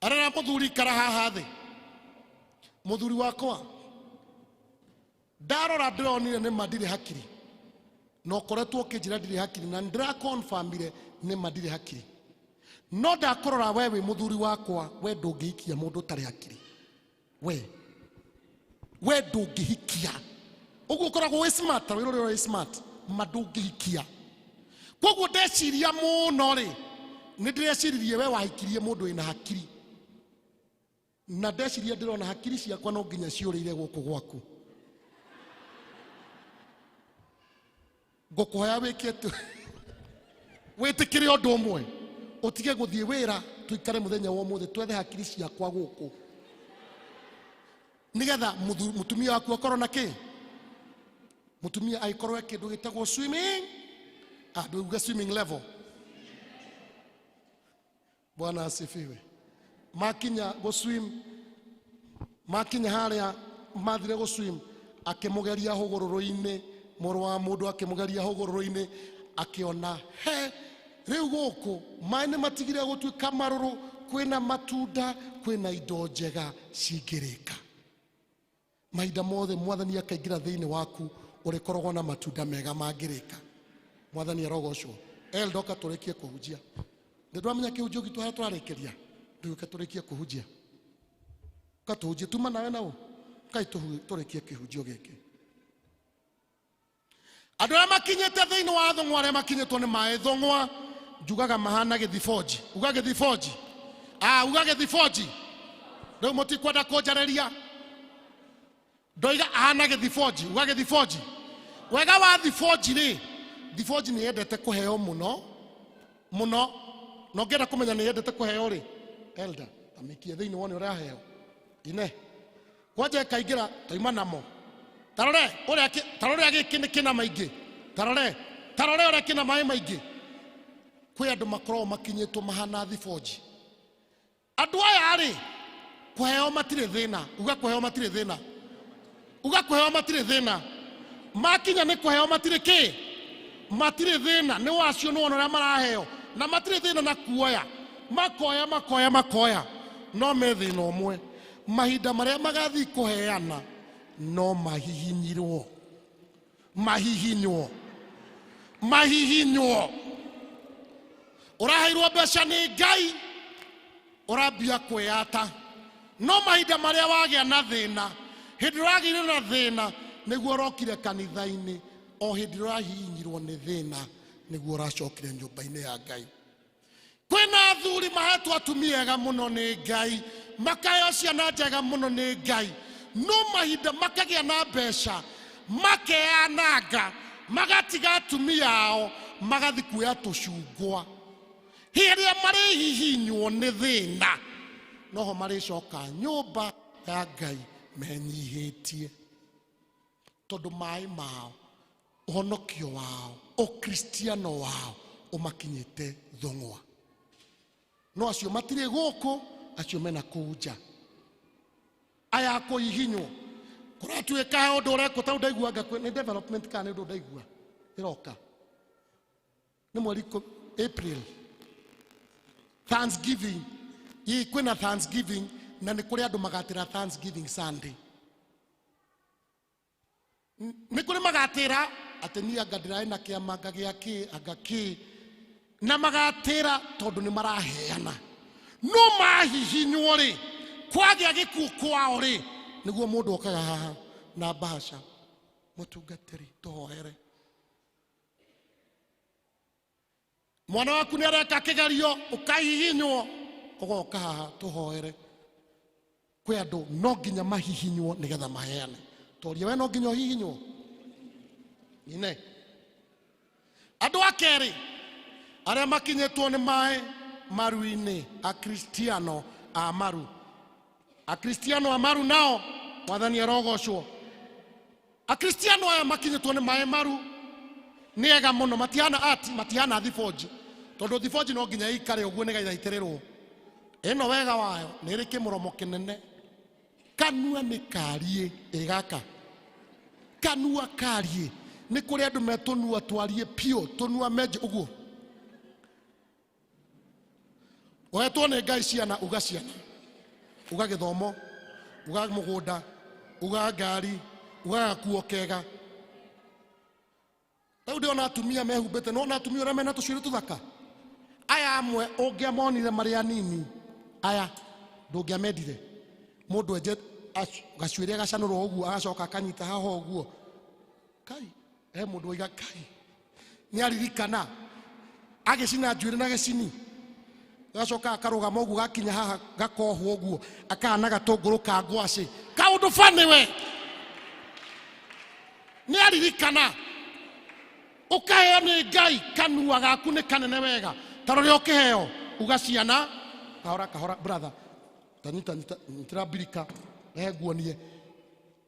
Speaker 2: Arera mũthuri, ikara haha thĩ. Mũthuri wakwa, ndarora ndĩronire nĩma ndirĩ hakiri, na ũkoretwo ũkĩnjĩra ndirĩ hakiri, na nĩndĩrakonfamire nĩma ndirĩ hakiri, no ndakũrora we wĩ mũthuri wakwa, we ndũngĩhikia mũndũ ũtarĩ hakiri, we ndũngĩhikia. Ũguo ũkoragwo wĩ smart, ta wĩra ũrĩa wĩ smart, ma ndũngĩhikia. Koguo ndeciria mũno rĩ, nĩ ndĩreciririe we wahikirie mũndũ wĩna hakiri, na ndeciria ndĩrona hakiri ciakwa no nginya ciũrĩire gũkũ gwaku. Ngũkũhoya wĩke atĩ wĩtĩkĩre ũndũ ũmwe, ũtige gũthiĩ wĩra, tũikare mũthenya wa ũmũthĩ twethe hakiri ciakwa gũkũ, nĩgetha mũtumia waku akorwo na kĩ, mũtumia agĩkorwo e kĩndũ gĩtagwo swimming, ndũuge swimming level. Bwana asifiwe. Makinya gũswim, makinya harĩa mathire gũswim, akĩmũgeria hũgũrũrũ-inĩ, mũrũ wa mũndũ akĩmũgeria hũgũrũrũ-inĩ, akĩona he rĩu gũkũ maĩ nĩ matigire gũtuĩka marũrũ, kwĩna matunda, kwĩna indo njega cingĩrĩka. Mahinda mothe mwathani akaingĩra thĩinĩ waku, ũrĩkoragwo na matunda mega mangĩrĩka. Mwathani arogocwo. Eldoka tũrĩkie kũhunjia. Nĩ ndwamenya kĩhunjio gitũ harĩa tũrarĩkĩria, ndũke tũrĩkie kũhunjia, katũhunjie tuma nawe nau kai tũrĩkie kĩhunjio gĩkĩ. Andũ arĩa makinyĩte thĩinĩ wa thũng'wa, arĩa makinyĩtwo nĩ maĩ thũng'wa, njugaga mahana gĩthibonji. Uga gĩthibonji. Uga gĩthibonji. Rĩu mũtikwenda kũnjarĩria. Ndoiga ahana gĩthibonji. Uga gĩthibonji. Wega wa thibonji rĩ, thibonji nĩ yendete kũheo mũno mũno, na ũngĩenda kũmenya nĩ yendete kũheo rĩ, elder tamĩkie thĩinĩ wone ũrĩa aheo ine kwanja ĩkaingĩra toima namo. Tarore ũrĩa tarore gĩkĩ nĩ kĩna maingĩ, tarore tarore ũrĩa kĩna maĩ maingĩ. Kwĩ andũ makoragwo makinyĩtwo mahana thibonji. Andũ aya rĩ, kũheo matirĩ thĩna. Uga kũheo matirĩ thĩna. Uga kũheo matirĩ thĩna. Makinya nĩ kũheo matirĩ kĩ, matirĩ thĩna. Nĩ wacio nĩ wona ũrĩa maraheo, na matirĩ thĩna na kuoya, makoya makoya makoya, no me thĩna ũmwe, mahinda marĩa magathiĩ kũheana no mahihinyirwo, mahihinywo, mahihinywo. Ũraheirwo mbeca nĩ Ngai, ũrambia kwĩyata, no mahinda marĩa wagĩa na thĩna, hĩndĩ ũragĩire na thĩna nĩguo ũrokire kanitha-inĩ, o hĩndĩ ũrahihinyirwo nĩ thĩna nĩguo ũracokire nyũmba-inĩ ya Ngai. Kwĩna athuri mahetwo atumia ega mũno nĩ Ngai, makaheo ciana njega mũno nĩ Ngai, no mahinda makagĩa na mbeca makeananga, magatiga atumia ao, magathi kuoya tũcungwa. Hĩrĩa marĩhihinywo nĩ thĩna, noho marĩcoka nyũmba ya Ngai menyihĩtie, tondũ maĩ mao, ũhonokio wao, ũkristiano wao ũmakinyĩte thũng'wa. No acio matirĩ gũkũ, acio mena kũu nja, aya kũhihinywo. Kũratuĩka he ũndũ ũrekwo, tondũ ndaigua anga nĩ development kana nĩ ũndũ ndaigua ĩroka nĩ mweri April, Thanksgiving. Ĩ kwĩna Thanksgiving, na nĩ kũrĩ andũ magatĩra Thanksgiving Sunday. Nĩ kũrĩ magatĩra atĩ niĩ anga ndĩrarĩ na kĩama anga gĩa kĩ anga kĩ, na magatĩra tondũ nĩ maraheana. No mahihinywo rĩ, kwagĩa gĩkuũ kwao rĩ, nĩguo mũndũ okaga haha na mbahaca, mũtungatĩri, tũhoere. Mwana waku nĩ areka kĩgerio, ũkahihinywo, ũgoka haha tũhoere. Kwĩ andũ no nginya mahihinywo nĩgetha maheane. Toria we no nginya ũhihinywo nyine. Andũ a kerĩ arĩa makinyĩtwo nĩ maĩ maru-inĩ, akristiano a maru. Akristiano a maru nao, mwathani arogocwo. Akristiano aya makinyĩtwo nĩ maĩ maru nĩ ega mũno, matihana ati, matihana thibonji, tondũ thibonji no nginya ĩikare ũguo nĩgetha ĩitĩrĩrwo. Ĩno wega wayo nĩ ĩrĩ kĩmũromo kĩnene, kanua nĩ kariĩ, ĩ gaka kanua kariĩ. Nĩ kũrĩ andũ me tũnua twariĩ piũ, tũnua menje ũguo. Ũhetwo nĩ Ngai ciana, uga ciana, uga gĩthomo, uga mũgũnda, uga ngari, uga gakuo kega. Rĩu ndĩrona atumia mehumbĩte, nĩwona atumia ũrĩa mena tũcuĩrĩ tũthaka. Aya amwe ũngĩamonire marĩ anini, aya ndũngĩamendire. Mũndũ enje gacuĩrĩ agacanũrwo ũguo, agacoka akanyita haha ũguo. Kai, he mũndũ oiga kai nĩ aririkana agĩcina njuĩrĩ na gĩcini, gacoka akarũgama ũguo, gakinya haha gakohwo ũguo, akahana gatũngũrũ ka ngwacĩ. Kaũndũ bani we nĩ aririkana. Ũkaheo nĩ Ngai, kanua gaku nĩ kanene wega, ta rũrĩa ũkĩheo uga ciana. Kahora kahora brother, tanyita nyita nyitĩra mbirika, rehe nguonie.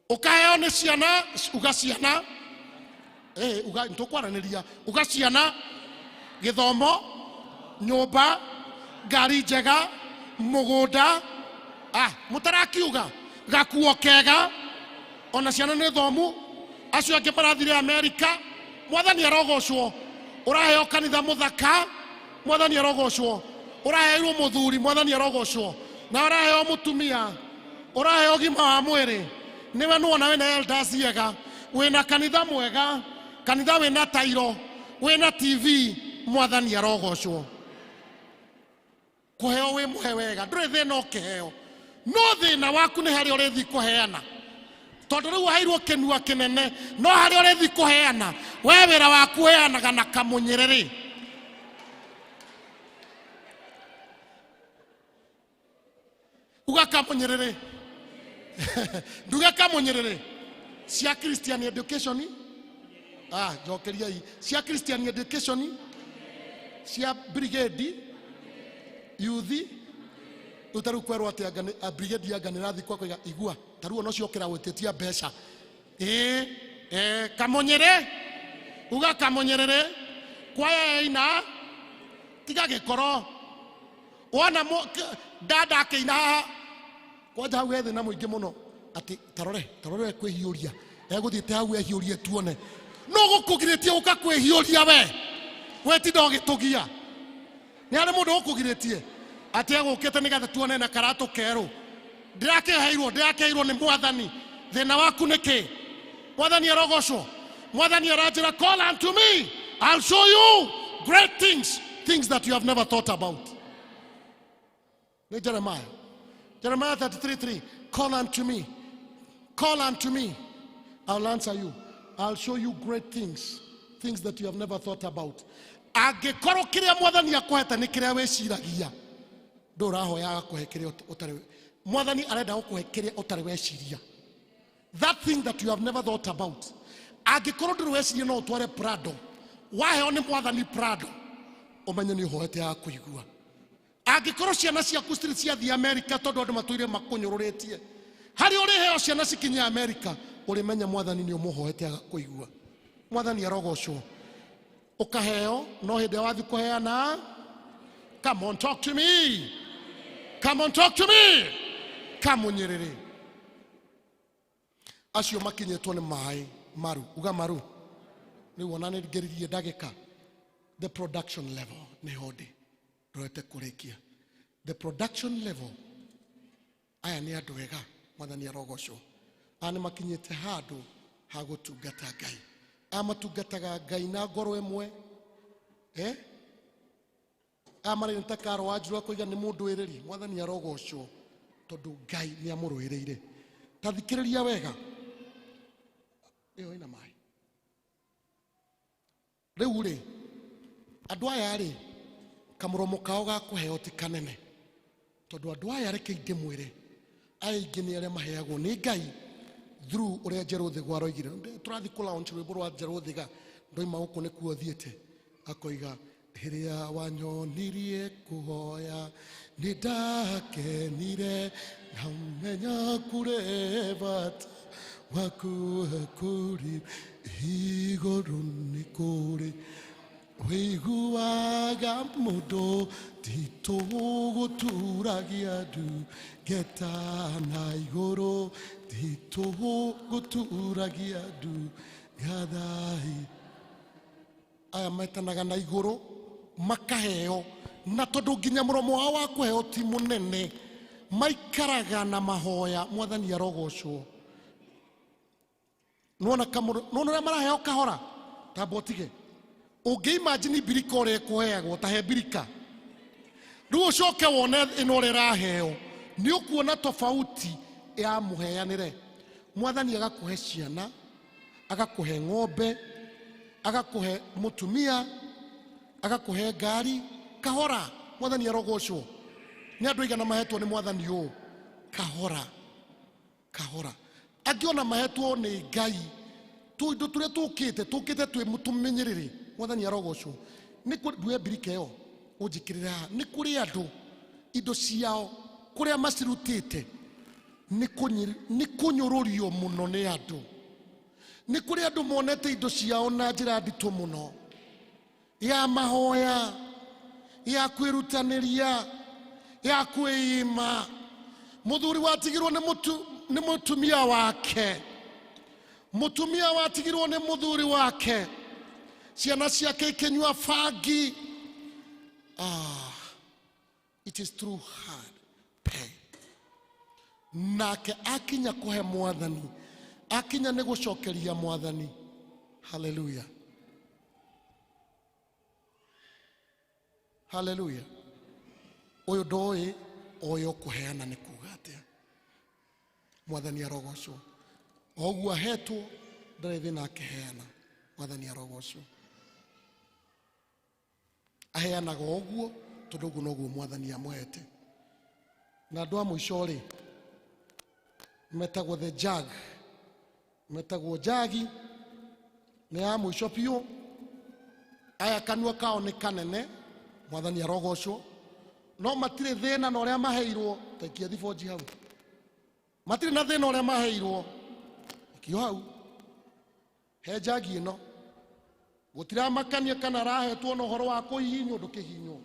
Speaker 2: Ũkaheo nĩ ciana, uga ciana. Uga nĩtũkwaranĩria. Uga ciana, gĩthomo, nyũmba, ngari njega, mũgũnda. Mũtarakiuga gakuo kega, ona ciana nĩ thomu. Acio angĩ marathire Amerika, mwathani arogocwo. Ũraheo kanitha mũthaka, mwathani arogocwo. Ũraheirwo mũthuri, mwathani arogocwo. Na ũraheo mũtumia, ũraheo ũgima wa mwĩrĩ. Nĩwe nĩwona wĩna elders ega, wĩna kanitha mwega, kanitha wĩna tairo, wĩna TV, mwathani arogocwo. Kũheo wĩ mũhe wega, ndũrĩ thĩna ũkĩheo, no thĩna waku nĩ harĩa ũrĩthiĩ kũheana, tondũ rĩu waheirwo kĩnua kĩnene, no harĩa ũrĩthiĩ kũheana, we wĩra waku ũheanaga na kamũnyĩrĩrĩ. Uga kamũnyĩrĩrĩ. Nduge kamũnyĩrĩrĩ. Cia Christian education. Njokeriai. Cia Christian education, cia brigade, youth. Rĩu ta rĩu kwerwo atĩ anga nĩ, brigade anga nĩ ĩrathiĩ kwa kũiga igua. Ta rĩu ona ũcio ũkĩra gwĩtĩtia mbeca. Ĩĩ, kamũnyĩrĩ. Uga kamũnyĩrĩrĩ. Kwaya yaina, tiga gĩkoro. Wona dada akĩina haha, kwanja hau he thĩna mũingĩ mũno, atĩ tarore, tarore kwĩhiũria. Egũthiĩte hau ehiũrie tuone. No gũkũgirĩtie gũka kwĩhiũria we. We tinda ũgĩtũgia. Nĩ harĩ mũndũ ũkũgirĩtie atĩ egũkĩte nĩgetha tuone na karatũ kerũ. Ndĩrakĩheirwo, ndĩrakĩheirwo nĩ mwathani. Thĩna waku nĩ kĩ? Mwathani arogocwo. Mwathani aranjĩra, call unto me, I'll show you great things, things that you have never thought about. Nĩ Jeremiah. Jeremiah 33:3, call unto me, call unto me, I'll answer you. I'll show you great things, things that you have never thought about. Angĩkorwo kĩrĩa mwathani akũhete nĩ kĩrĩa wĩciragia, ndũrahoya agakũhe kĩrĩa ũtarĩ. Mwathani arenda gũkũhe kĩrĩa ũtarĩ weciria. That thing that you have never thought about. Angĩkorwo ndũrĩ weciria no ũtware Prado, waheo nĩ mwathani Prado, ũmenye nĩ ũhoete ya kũigua. Angĩkorwo ciana ciaku citirĩ ciathiĩ Amerika tondũ andũ matũire makũnyũrũrĩtie, harĩa ũrĩheo ciana cikinye Amerika, ũrĩmenya mwathani nĩ ũmũhoete agakũigua. Mwathani arogocwo. Ũkaheo, no hĩndĩ ĩrĩa wathiĩ kũheana, come on talk to me, come on talk to me, kamũnyĩrĩrĩ. Acio makinyĩtwo nĩ maĩ maru, uga maru. Rĩu ona nĩ ngeririe ndagĩka. The production level nĩho ndĩ, ndorete kũrĩkia. The production level, aya nĩ andũ ega, mwathani arogocwo. Aya nĩ makinyĩte handũ ha gũtungata Ngai. Aya matungataga Ngai na ngoro ĩmwe. Aya marĩ nĩ ta karo wa njuru akoiga nĩ mũndũ ĩrĩri. Mwathani arogocwo tondũ Ngai nĩ amũrũĩrĩire. Ta thikĩrĩria wega. Ĩyo ĩna maĩ. Rĩu rĩ, andũ aya rĩ, kamũromo kao ga kũheo ti kanene. Tondũ andũ aya reke ndĩmwĩre, aya aingĩ nĩ arĩa maheagwo nĩ Ngai through ũrĩa Njerũ Thigwa aroigire. Tũrathiĩ kũ launch rwĩmbo rwa Njerũ Thiga, ndoima gũkũ nĩkuo thiĩte. Akoiga, rĩrĩa wanyonirie kũhoya, nĩ ndakenire, ngamenya kũrĩ bata waku kũrĩ igũrũ nĩ kũrĩ. Wĩiguaga mũndũ titũgũturagia ndu ngeta na igũrũ titũgũturagia ndu gathai. Aya metanaga na igũrũ makaheo, na tondũ nginya mũromo wao wa kũheo ti mũnene, maikaraga na mahoya. Mwathani arogocwo. Nĩwona kamũro, nĩwona ũrĩa maraheo kahora? Tamba ũtige. Ũngĩ imagine mbirika ũrĩa ĩkũheagwo, ta he mbirika. Rĩu ũcoke wone ĩno ũrĩa ĩraheo, nĩ ũkuona tofauti ya mũheanĩre. Mwathani agakũhe ciana, agakũhe ng'ombe, agakũhe mũtumia, agakũhe ngari, kahora. Mwathani arogocwo. Nĩ andũ aigana mahetwo nĩ mwathani ũũ? Kahora, kahora. Angĩ ona mahetwo nĩ Ngai tũindo tũrĩa tũkĩte, tũkĩte twĩ tũmenyerere. Mwathani arogocwo. Nĩ kũrĩ ndue mbirika ĩyo ũnjĩkĩrĩre haha. Nĩ kũrĩ andũ indo ciao kũrĩa macirutĩte nĩ kũnyũrũrio mũno nĩ andũ. Nĩ kũrĩ andũ monete indo ciao na njĩra nditũ mũno ya mahoya, ya kwĩrutanĩria, ya kwĩima. Mũthuri watigirwo nĩ mũtumia wake, mũtumia watigirwo nĩ mũthuri wake, ciana ciake ikĩnyua bangi. It is through hard pain. Nake akinya kũhe mwathani, akinya nĩ gũcokeria mwathani. Hallelujah. Hallelujah. Ũyũ ndoĩ oĩ ũkũheana nĩ kuga atĩa. Mwathani arogocwo. O ũguo ahetwo ndarĩ thĩna akĩheana. Mwathani arogocwo. Aheanaga o ũguo tondũ ũguo noguo mwathani amũhete. Na andũ a mũico rĩ, metagwo the jug, metagwo jagi, nĩ ya mũico biũ. Aya kanua kao nĩ kanene, mwathani arogocwo, no matirĩ thĩna na ũrĩa maheirwo. Ta ikia thibonji hau. Matirĩ na thĩna ũrĩa maheirwo. Ikio hau. He njagi ĩno. Gũtiramakania kana arahetwo na ũhoro wa kũhihinywo, ndũkĩhihinywo.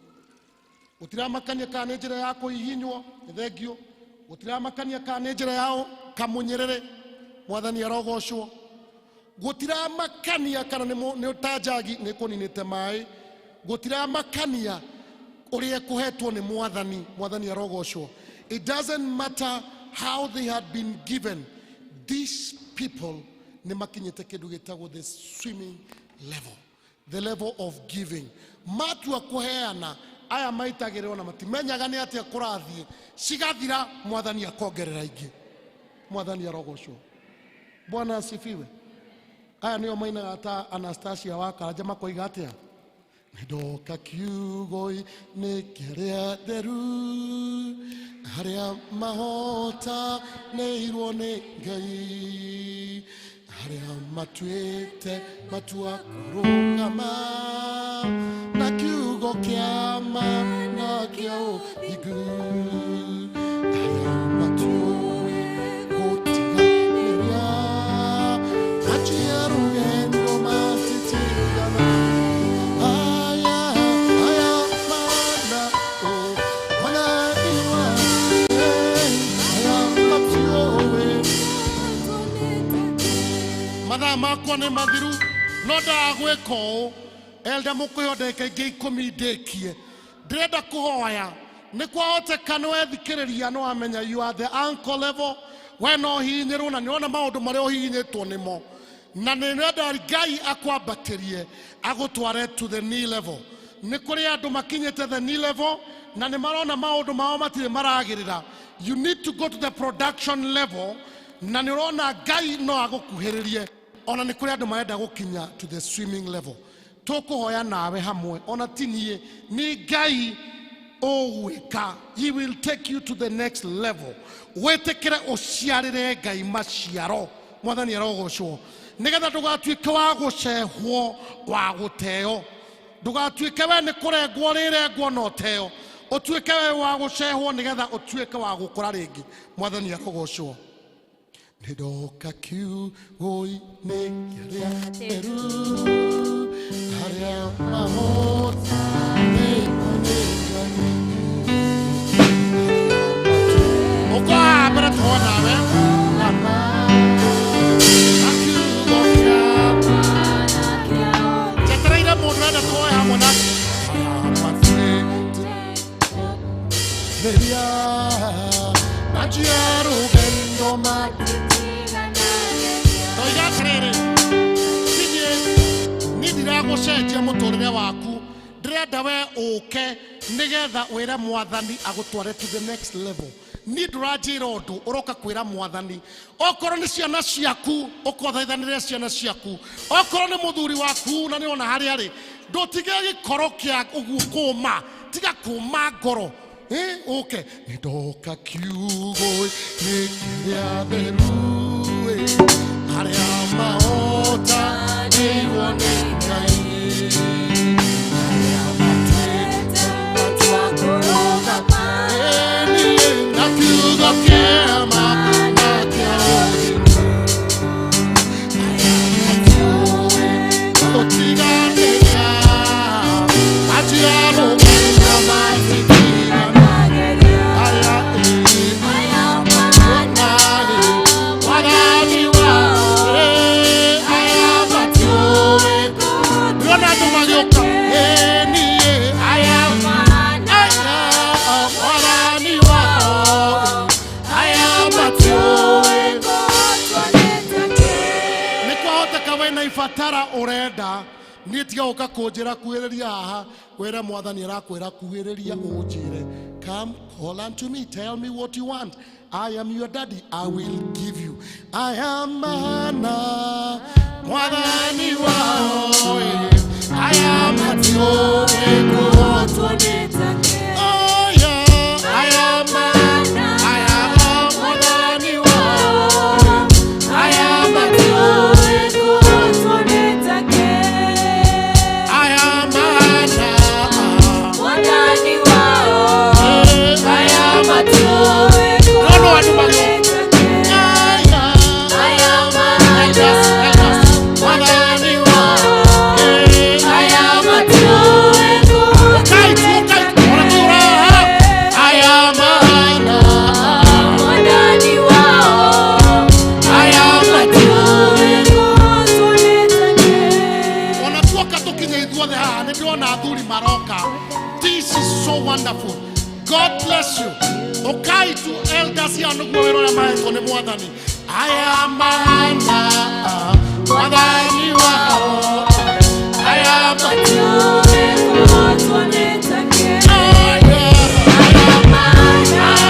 Speaker 2: Gũtiramakania kana nĩ njĩra ya kũhihinywo, nĩ thengio. Gũtiramakania kana nĩ njĩra ya kamũnyĩrĩrĩ, mwathani arogocwo. Gũtiramakania kana nĩ ta njagi nĩ kũninĩte maĩ. Gũtiramakania ũrĩa ĩkũhetwo nĩ mwathani, mwathani arogocwo. It doesn't matter how they had been given. These people nĩ makinyĩte kĩndũ gĩtagwo the swimming level, the level of giving. Matua kũheana, aya maitagĩrĩrwo na matimenyaga nĩ atĩa kũrathiĩ, cigathira, mwathani akongerera ingĩ. Mwathani arogocwo. Bwana asifiwe. Aya nĩo mainaga ta Anastasia wa Karanja makoiga atĩa? Ndoka kiugo-inĩ kĩrĩa theru, harĩa mahotanĩirwo nĩ Ngai, harĩa matuĩte matua kũrũgama na kiugo kĩa ma na kĩa ũthingu, harĩa matuĩ gũtiganĩria, manjie rũgendo matitigana. Aya, aya, mana, oh, mana, iwa, eh, aya, matiũĩ. Mathaa makwa nĩ mathiru, no ndaga gwĩka ũũ. Elda mũkũheo ndagĩka ingĩ ikũmi ndĩkie. Ndĩrenda kũhoya. Nĩ kwahoteka nĩ wethikĩrĩria nĩ wamenya you are the ankle level. We no ũhihinyĩrwo na nĩ wona maũndũ marĩa ũhihinyĩtwo nĩmo. Na nĩ ndĩrenda Ngai akwambatĩrie agũtware to the knee level. Nĩ kũrĩ andũ makinyĩte the new level na nĩ marona maũndũ mao matirĩ maragĩrĩra. You need to go to the production level na nĩ ũrona Ngai no agũkuhĩrĩrie. Ona nĩ kũrĩ andũ marenda gũkinya to the swimming level. Tũkũhoya nawe hamwe, ona ti niĩ, nĩ Ngai ũgwĩka. He will take you to the next level. Wĩtĩkĩre ũciarĩre Ngai maciaro. Mwathani arogocwo. Nĩgetha ndũgatuĩke wa gũcehwo, wa gũteo. Ndũgatuĩke we nĩ kũrengwo rĩrengwo na ũteo. Ũtuĩke we wa gũcehwo nĩgetha ũtuĩke wa gũkũra rĩngĩ. Mwathani arogocwo. Nĩndoka kiugo-inĩ kĩrĩa kĩtheru, harĩa mahota nĩ Ngai. Ũkoha mbere tuone nawe. Na kiugo kĩa njetereire mũndũ enda tuoe hamwe nake. Rĩrĩa manjia rũgendo ndoiga atĩrĩrĩ, niĩ niĩ ndiragũcenjia mũtũrĩre waku, ndĩrenda we ũke nĩgetha wĩre mwathani agũtware to the next level. Niĩ ndũranjĩra ũndũ, ũroka kwĩra mwathani. Okorwo nĩ ciana ciaku, ũkothaithanĩre ciana ciaku. Okorwo nĩ mũthuri waku na nĩ ona harĩa arĩ, ndũtige gĩkoro kĩa ũguo kũma, tiga kũma ngoro. Ũke nĩndoka kiugo-inĩ kĩrĩa theru, harĩa mahotanĩirwo nĩ Ngai. Harĩa matuĩte na kiugo kĩama na kĩa ũgima. Harĩa matiũĩ gũtiganĩria, manjia rũgendo matitiganagia. Arĩa mwathani wao, aya matiũĩ. Ndĩrona andũ magĩũka. Niĩ, aya aya mwathani wao, aya matiũĩ. Nĩ kwahoteka wĩna ibatara ũrenda, niĩ tiga gũka kũnjĩra kuhĩrĩria haha, wĩre mwathani arakwĩra kuhĩrĩria ũnjĩre. Come, call unto me, tell me what you want. I am your daddy, I will give you. I am Hannah, mwathani wao, aya matiũĩ kũhotwo. Oh yeah, I am I am mwathani wao, aya matiũĩ. I am Hannah, I am No, andũ magĩũka. Aya, elders, elders, mwathani wao, aya matiũĩ. Kai tu, kai, ona tu raha. Aya mahana, aya matiũĩ. Ona tuoka tũkinye ithuothe haha, nĩ ndĩrona athuri maroka. This is so wonderful. God bless you. Ũkai tu elders ya nĩguo wĩra ũrĩa mahetwo nĩ mwathani. Aya mahana, mwathani wao, aya matiũĩ. Aya, aya, aya,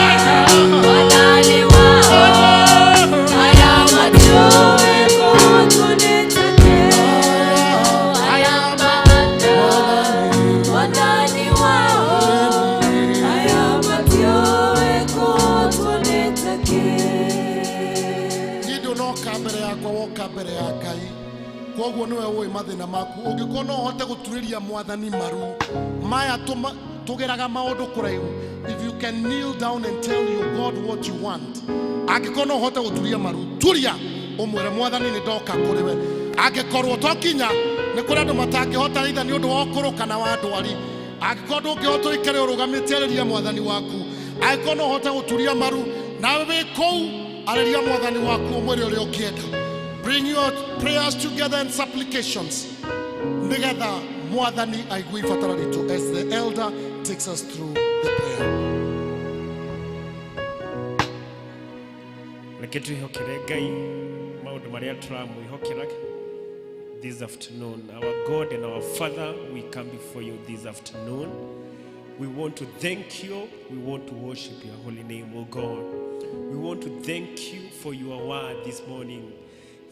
Speaker 1: Mwathani wao, aya matiũĩ kũtuonete.
Speaker 2: Niĩ ndũnoka mbere yakwa, woka mbere ya Ngai. Koguo nĩwe ũĩ mathĩna maku. Ũngĩkorwo no ũhote gũturĩria mwathani maru maya tũgeraga maũndũ kũraihu. If you can kneel down and tell your God what you want, angĩkorwo no ũhote gũturia maru, turia ũmwĩre mwathani nĩ ndoka kũrĩ we. Angĩkorwo to kinya nĩ kũrĩ andũ matangĩhota either nĩ ũndũ wa ũkũrũ kana wa ndwari. Angĩkorwo ndũngĩhota ũikare ũrũgamĩte, arĩria mwathani waku. Angĩkorwo no ũhote gũturia maru nawe wĩ kũu, arĩria mwathani waku ũmwĩre ũrĩa ũngĩenda. Bring your prayers together and supplications nĩgetha mwathani aigue ibatara ritũ as the elder takes us through the prayer.
Speaker 3: Reke twĩhokere Ngai maũndũ marĩa tũramwĩhokera. this afternoon. Our God and our Father, we come before you this afternoon. We want to thank you. We want to worship your holy name, O God. We want to thank you for your word this morning.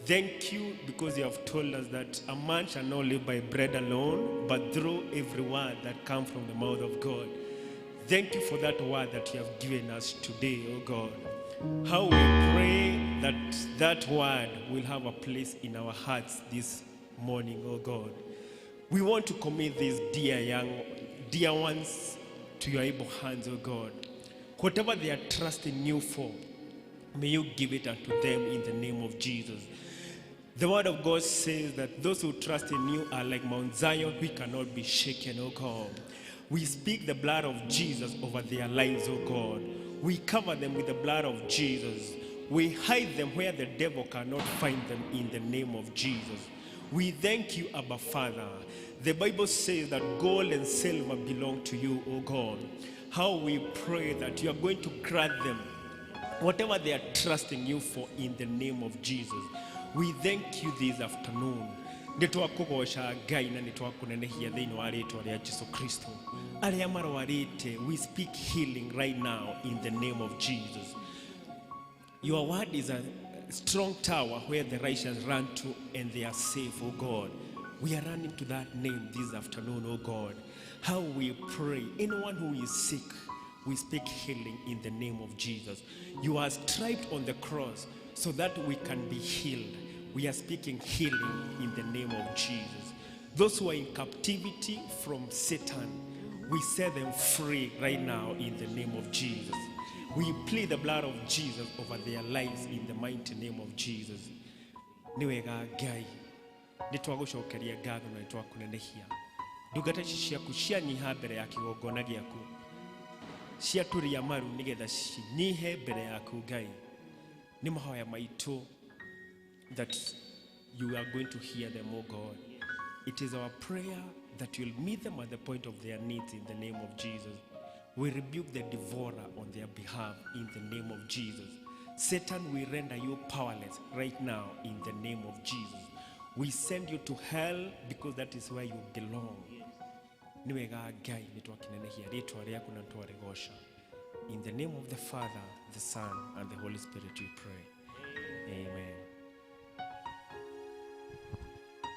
Speaker 3: Thank you because you have told us that a man shall not live by bread alone, but through every word that comes from the mouth of God. Thank you for that word that you have given us today, O God. How we pray that that word will have a place in our hearts this morning, O God. We want to commit these dear ones to your able hands, O God. Whatever they are trusting you for, may you give it unto them in the name of Jesus. The word of God says that those who trust in you are like Mount Zion, who cannot be shaken, O God. We speak the blood of Jesus over their lives, O God. We cover them with the blood of Jesus. We hide them where the devil cannot find them in the name of Jesus. We thank you, Abba Father. The Bible says that gold and silver belong to you, O God. How we pray that you are going to grant them whatever they are trusting you for in the name of Jesus. We thank you this afternoon. Nitwakugoca Ngai na nitwakunenehia thiini wa ritwa ria Jesu Kristo. Aria marwarite, we speak healing right now in the name of Jesus. Your word is a strong tower where the righteous run to and they are safe, O God. We are running to that name this afternoon, O God. How we pray. Anyone who is sick, we speak healing in the name of Jesus. You are striped on the cross so that we can be healed. We are speaking healing in the name of Jesus. Those who are in captivity from Satan, we set them free right now in the name of Jesus. We plead the blood of Jesus over their lives in the mighty name of Jesus. Nĩ wega Ngai, nĩ twagũcokeria ngatho na nĩ twakũnenehia. Ndungata ici ciaku cianyiha mbere ya kĩgongona gĩaku, ciaturia maru nĩgetha cinyihe mbere yaku Ngai. Nĩ mahoya maitũ that you are going to hear them, O God. It is our prayer that you'll meet them at the point of their needs in the name of Jesus. We rebuke the devourer on their behalf in the name of Jesus. Satan, we render you powerless right now in the name of Jesus. We send you to hell because that is where you belong. Nĩ wega Ngai, nĩ twakinenehia rĩtwa rĩaku na twarĩgoca. In the name of the Father, the Son, and the Holy Spirit we pray. Amen.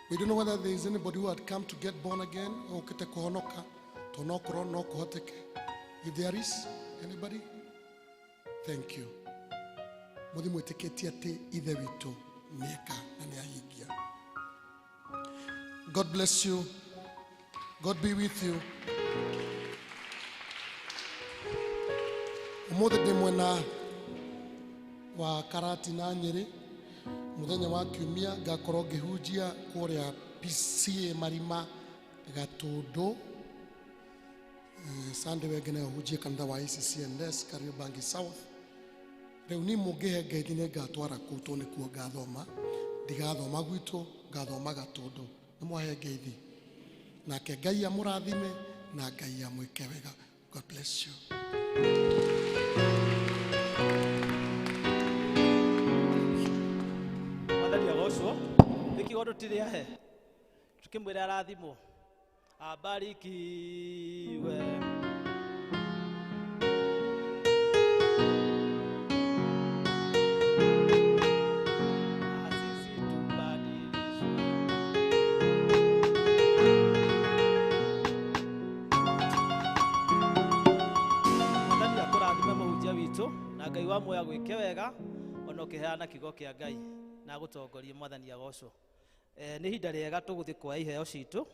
Speaker 2: We don't know whether there is anybody who had come to get born again or kete kuhonoka, tonokorwo no kuhoteke. If there is anybody, thank you. Muthi mwĩtĩkĩtie atĩ Ithe witũ nĩeka na nĩahingia. God bless you. God be with you. Ũmũthĩ ndĩ mwena wa Karatina Nyĩrĩ, mũthenya wa kiumia ngakorwo ngĩhunjia kũrĩa PCA Marima Gatũndũ. Sunday wengĩ nayo hunjie kanitha wa ACCNS Kariobangi South. Rĩu niĩ mũngĩhe ngeithi nĩ ngatwara kũu tondũ nĩkuo ngathoma. Ndigathoma gwitũ, ngathoma Gatũndũ. Nĩ mwahe ngeithi. Nake Ngai amũrathime na Ngai amwĩke wega. God bless you.
Speaker 4: Mwathani agocwo. Nĩ kiugo tũtirĩ ahe. Tũkĩmwĩra arathimwo. Abarikiwe. Sisi tubadilishwe. Mwathani akũrathime mũhunjia witũ na Ngai wa muoyo agwĩke wega ona ũkĩheana kiugo kĩa Ngai na agũtongorie. Mwathani agocwo. Nĩ ihinda rĩega tũgũthiĩ kuoya iheo citũ.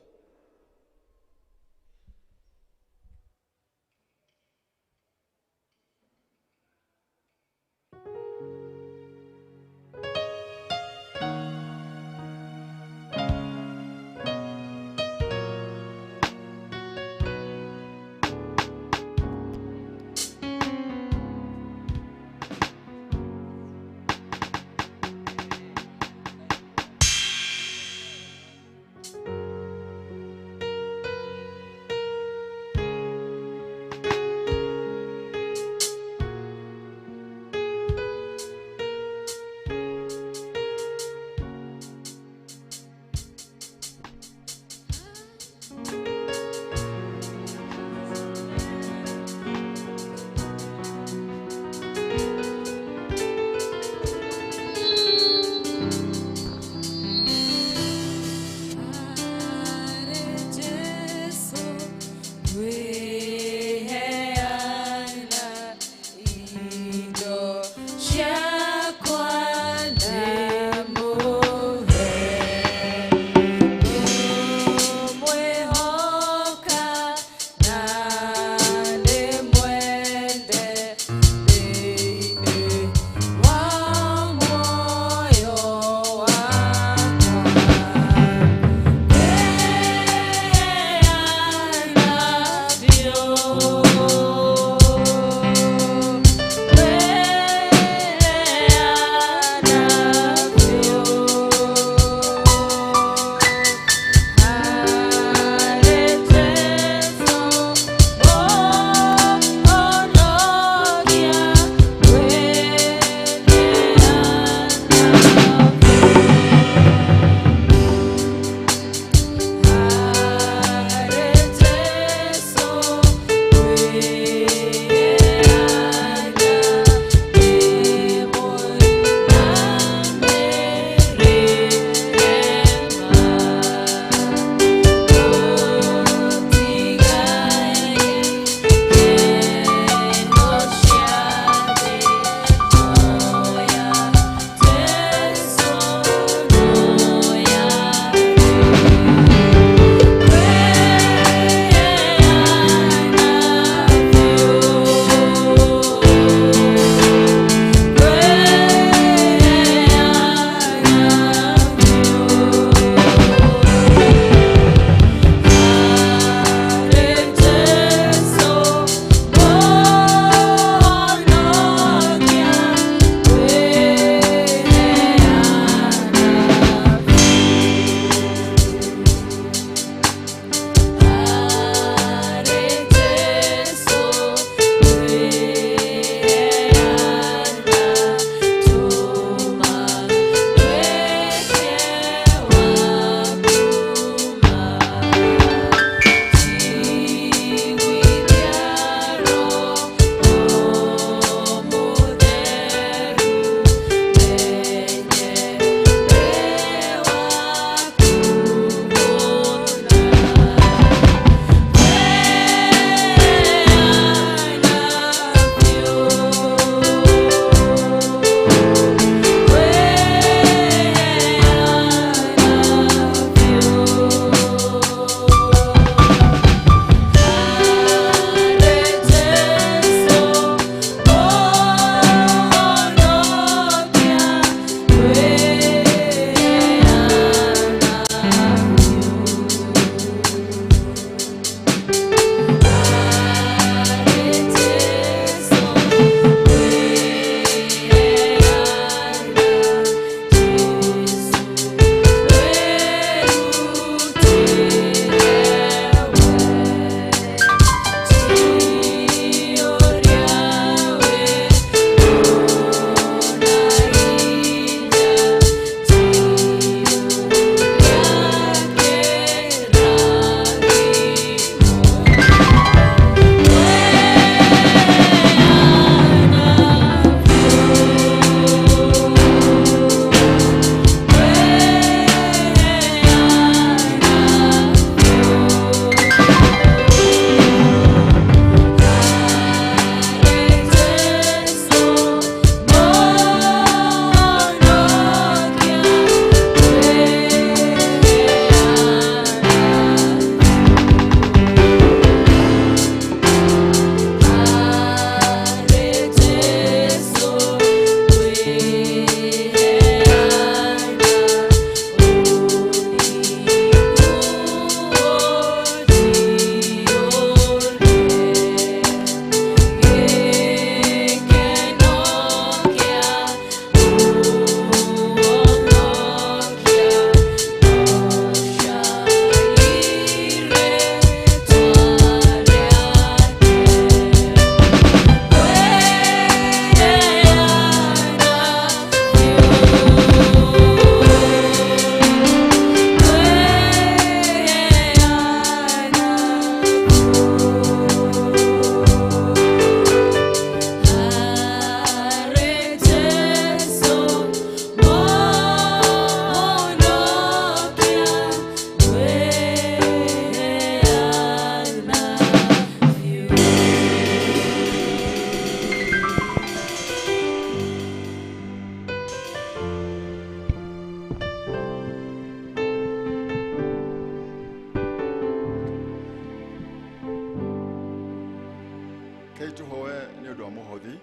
Speaker 5: Tuhoe nĩ ũndũ wa mũhothi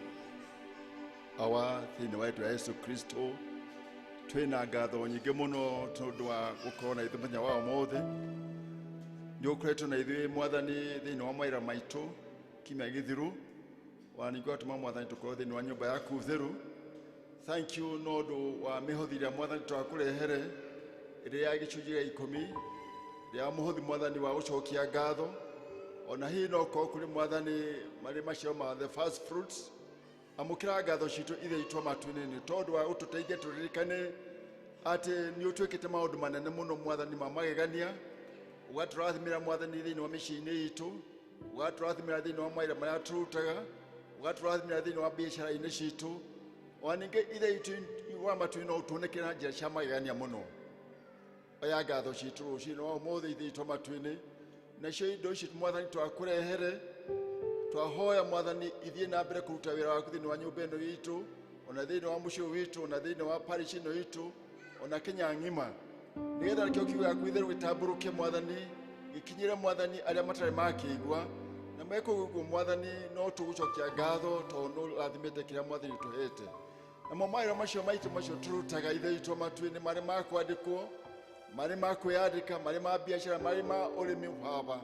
Speaker 5: awa thĩinĩ wa rĩĩtwa rĩa Yesu Kristo. Twĩna ngatho nyingĩ mũno tondũ wa gũkorwo na ithuĩ mũthenya wa ũmũthĩ. Nĩ ũkoretwo na ithuĩ Mwathani thĩinĩ wa mawĩra maitũ kiumia gĩthiru, wa ningĩ watũma Mwathani tũkorwo thĩinĩ wa nyũmba yaku theru. Thank you nĩ ũndũ wa mĩhothi ĩrĩa Mwathani twakũrehere, ĩrĩa ya gĩcunjĩ gĩa ikũmi, ĩrĩa ya mũhothi Mwathani wa gũcokia ngatho. Ona hihi no korwo kũrĩ Mwathani marĩ maciaro ma the first fruits. Amũkĩra ngatho citũ Ithe witũ wa matu-inĩ nĩ tondũ wa gũtũteithia tũririkane atĩ nĩ ũtwĩkĩte maũndũ manene mũno Mwathani ma magegania, ũgatũrathimĩra Mwathani thĩinĩ wa mĩciĩ-inĩ itũ, ũgatũrathimĩra thĩinĩ wa mawĩra marĩa tũrutaga, ũgatũrathimĩra thĩinĩ wa biacara-inĩ citũ. Ona ningĩ Ithe witũ wa matu-inĩ no ũtuonekere na njĩra cia magegania mũno. Oya ngatho citũ rũcinĩ rwa ũmũthĩ Ithe witũ wa matu-inĩ, nacio indo ici Mwathani twakũrehere. Twahoya Mwathani ithiĩ na mbere kũruta wĩra waku thĩinĩ wa nyũmba ĩno itũ, ona thĩinĩ wa mũciĩ witũ, ona thĩinĩ wa parish ĩno itũ, ona Kenya ng'ima, nĩgetha kĩo kiugo gĩaku itheru gĩtambũrũke Mwathani, gĩkinyĩre Mwathani arĩa matarĩ makĩigua, na mekũigua ũguo Mwathani no tũgũcokia ngatho tondũ nĩ ũrathimĩte kĩrĩa Mwathani ũtũhete. Namo mawĩra macio maitũ macio tũrutaga Ithe witũ wa matu-inĩ marĩ ma kwandĩkwo, marĩ ma kwĩyandĩka, marĩ ma biacara, marĩ ma ũrĩmi Baba.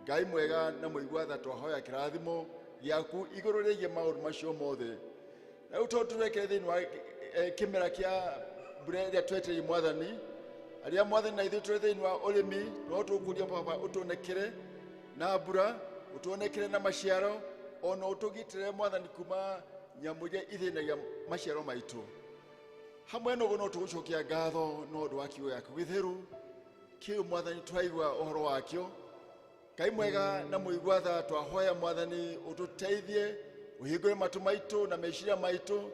Speaker 5: Ngai mwega na mũigua tha, twahoya kĩrathimo gĩaku igũrũ rĩgiĩ maũndũ macio mothe. Rĩu tondũ tũrekere thĩinĩ wa kĩmera kĩa mbura ĩrĩa twetereire Mwathani, arĩa Mwathani na ithuĩ tũrĩ thĩinĩ wa ũrĩmi, no tũkũria Baba ũtuonekere na mbura, ũtuonekere na maciaro, ona ũtũgitĩre Mwathani kuma nyamũ iria ithĩnagia maciaro maitũ. Hamwe na ũguo no tũgũcokia ngatho nĩ ũndũ wa kiugo gĩaku gĩtheru kĩu Mwathani twaigua ũhoro wakĩo. Ngai mwega na mũigua tha, twahoya Mwathani ũtũteithie, ũhingũre matũ maitũ na meciria maitũ,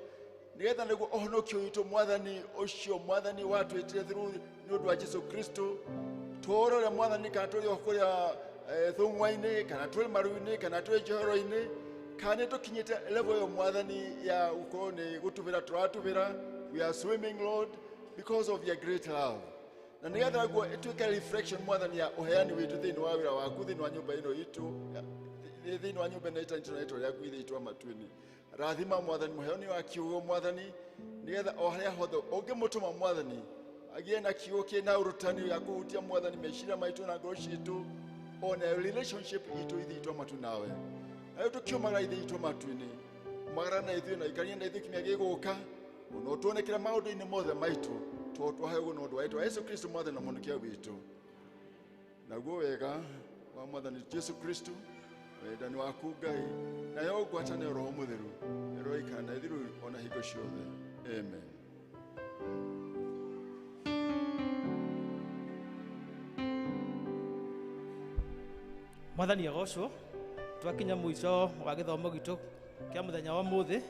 Speaker 5: nĩgetha nĩguo ũhonokio witũ Mwathani ũcio Mwathani watwĩtire through nĩ ũndũ wa Jesu Kristo, tũrore Mwathani kana tũrĩ o kũrĩa thũng'wa-inĩ, kana tũrĩ maru-inĩ, kana tũrĩ njohero-inĩ, kana nĩ tũkinyĩte level ĩyo Mwathani ya gũkorwo nĩ gũtubĩra tũratubĩra. We are swimming, Lord, because of your great love. Na nĩgetha guo ĩtuĩke reflection Mwathani ya ũheani witũ thĩinĩ wa wĩra waku, thĩinĩ wa nyũmba ĩno itũ, thĩinĩ wa nyũmba ĩno ĩtanĩtio na rĩĩtwa rĩaku Ithe witũ wa matu-inĩ. Rathima Mwathani mũheani wa kiugo Mwathani, nĩgetha o harĩa hothe ũngĩmũtũma Mwathani agĩe na kiugo kĩna ũrutani ya kũhutia Mwathani meciria maitũ na ngoro citũ, ona relationship itũ Ithe witũ wa matu nawe. Na rĩu tũkiumagara Ithe witũ wa matu-inĩ, umagara na ithuĩ na ikaria na ithuĩ kiumia gĩgũka, ona ũtuonekere maũndũ-inĩ mothe maitũ, tondũ twahe ũguo nĩ ũndũ wa rĩĩtwa Yesu Kristo Mwathani na Mũhonokia witũ. Naguo wega wa Mwathani Jesu Kristo, wendani waku Ngai, nayo ngwatanĩro Roho Mũtheru ĩroikara na ithuĩ ona hingo ciothe. Amen.
Speaker 4: Mwathani agocwo. Twakinya mũico wa gĩthomo gitũ kĩa mũthenya wa ũmũthĩ.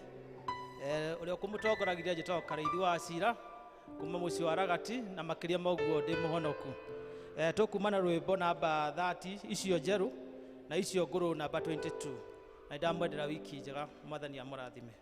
Speaker 4: Ũrĩa ũkũmũtongoragia njĩtagwo Karĩithi wa Cira kuma mũciĩ wa Ragati, na makĩria ma ũguo ndĩ mũhonoku. Tũkuma na rwĩmbo namba 30 icio njerũ na icio ngũrũ namba 22. Na ndamwendera wiki njega, Mwathani amũrathime.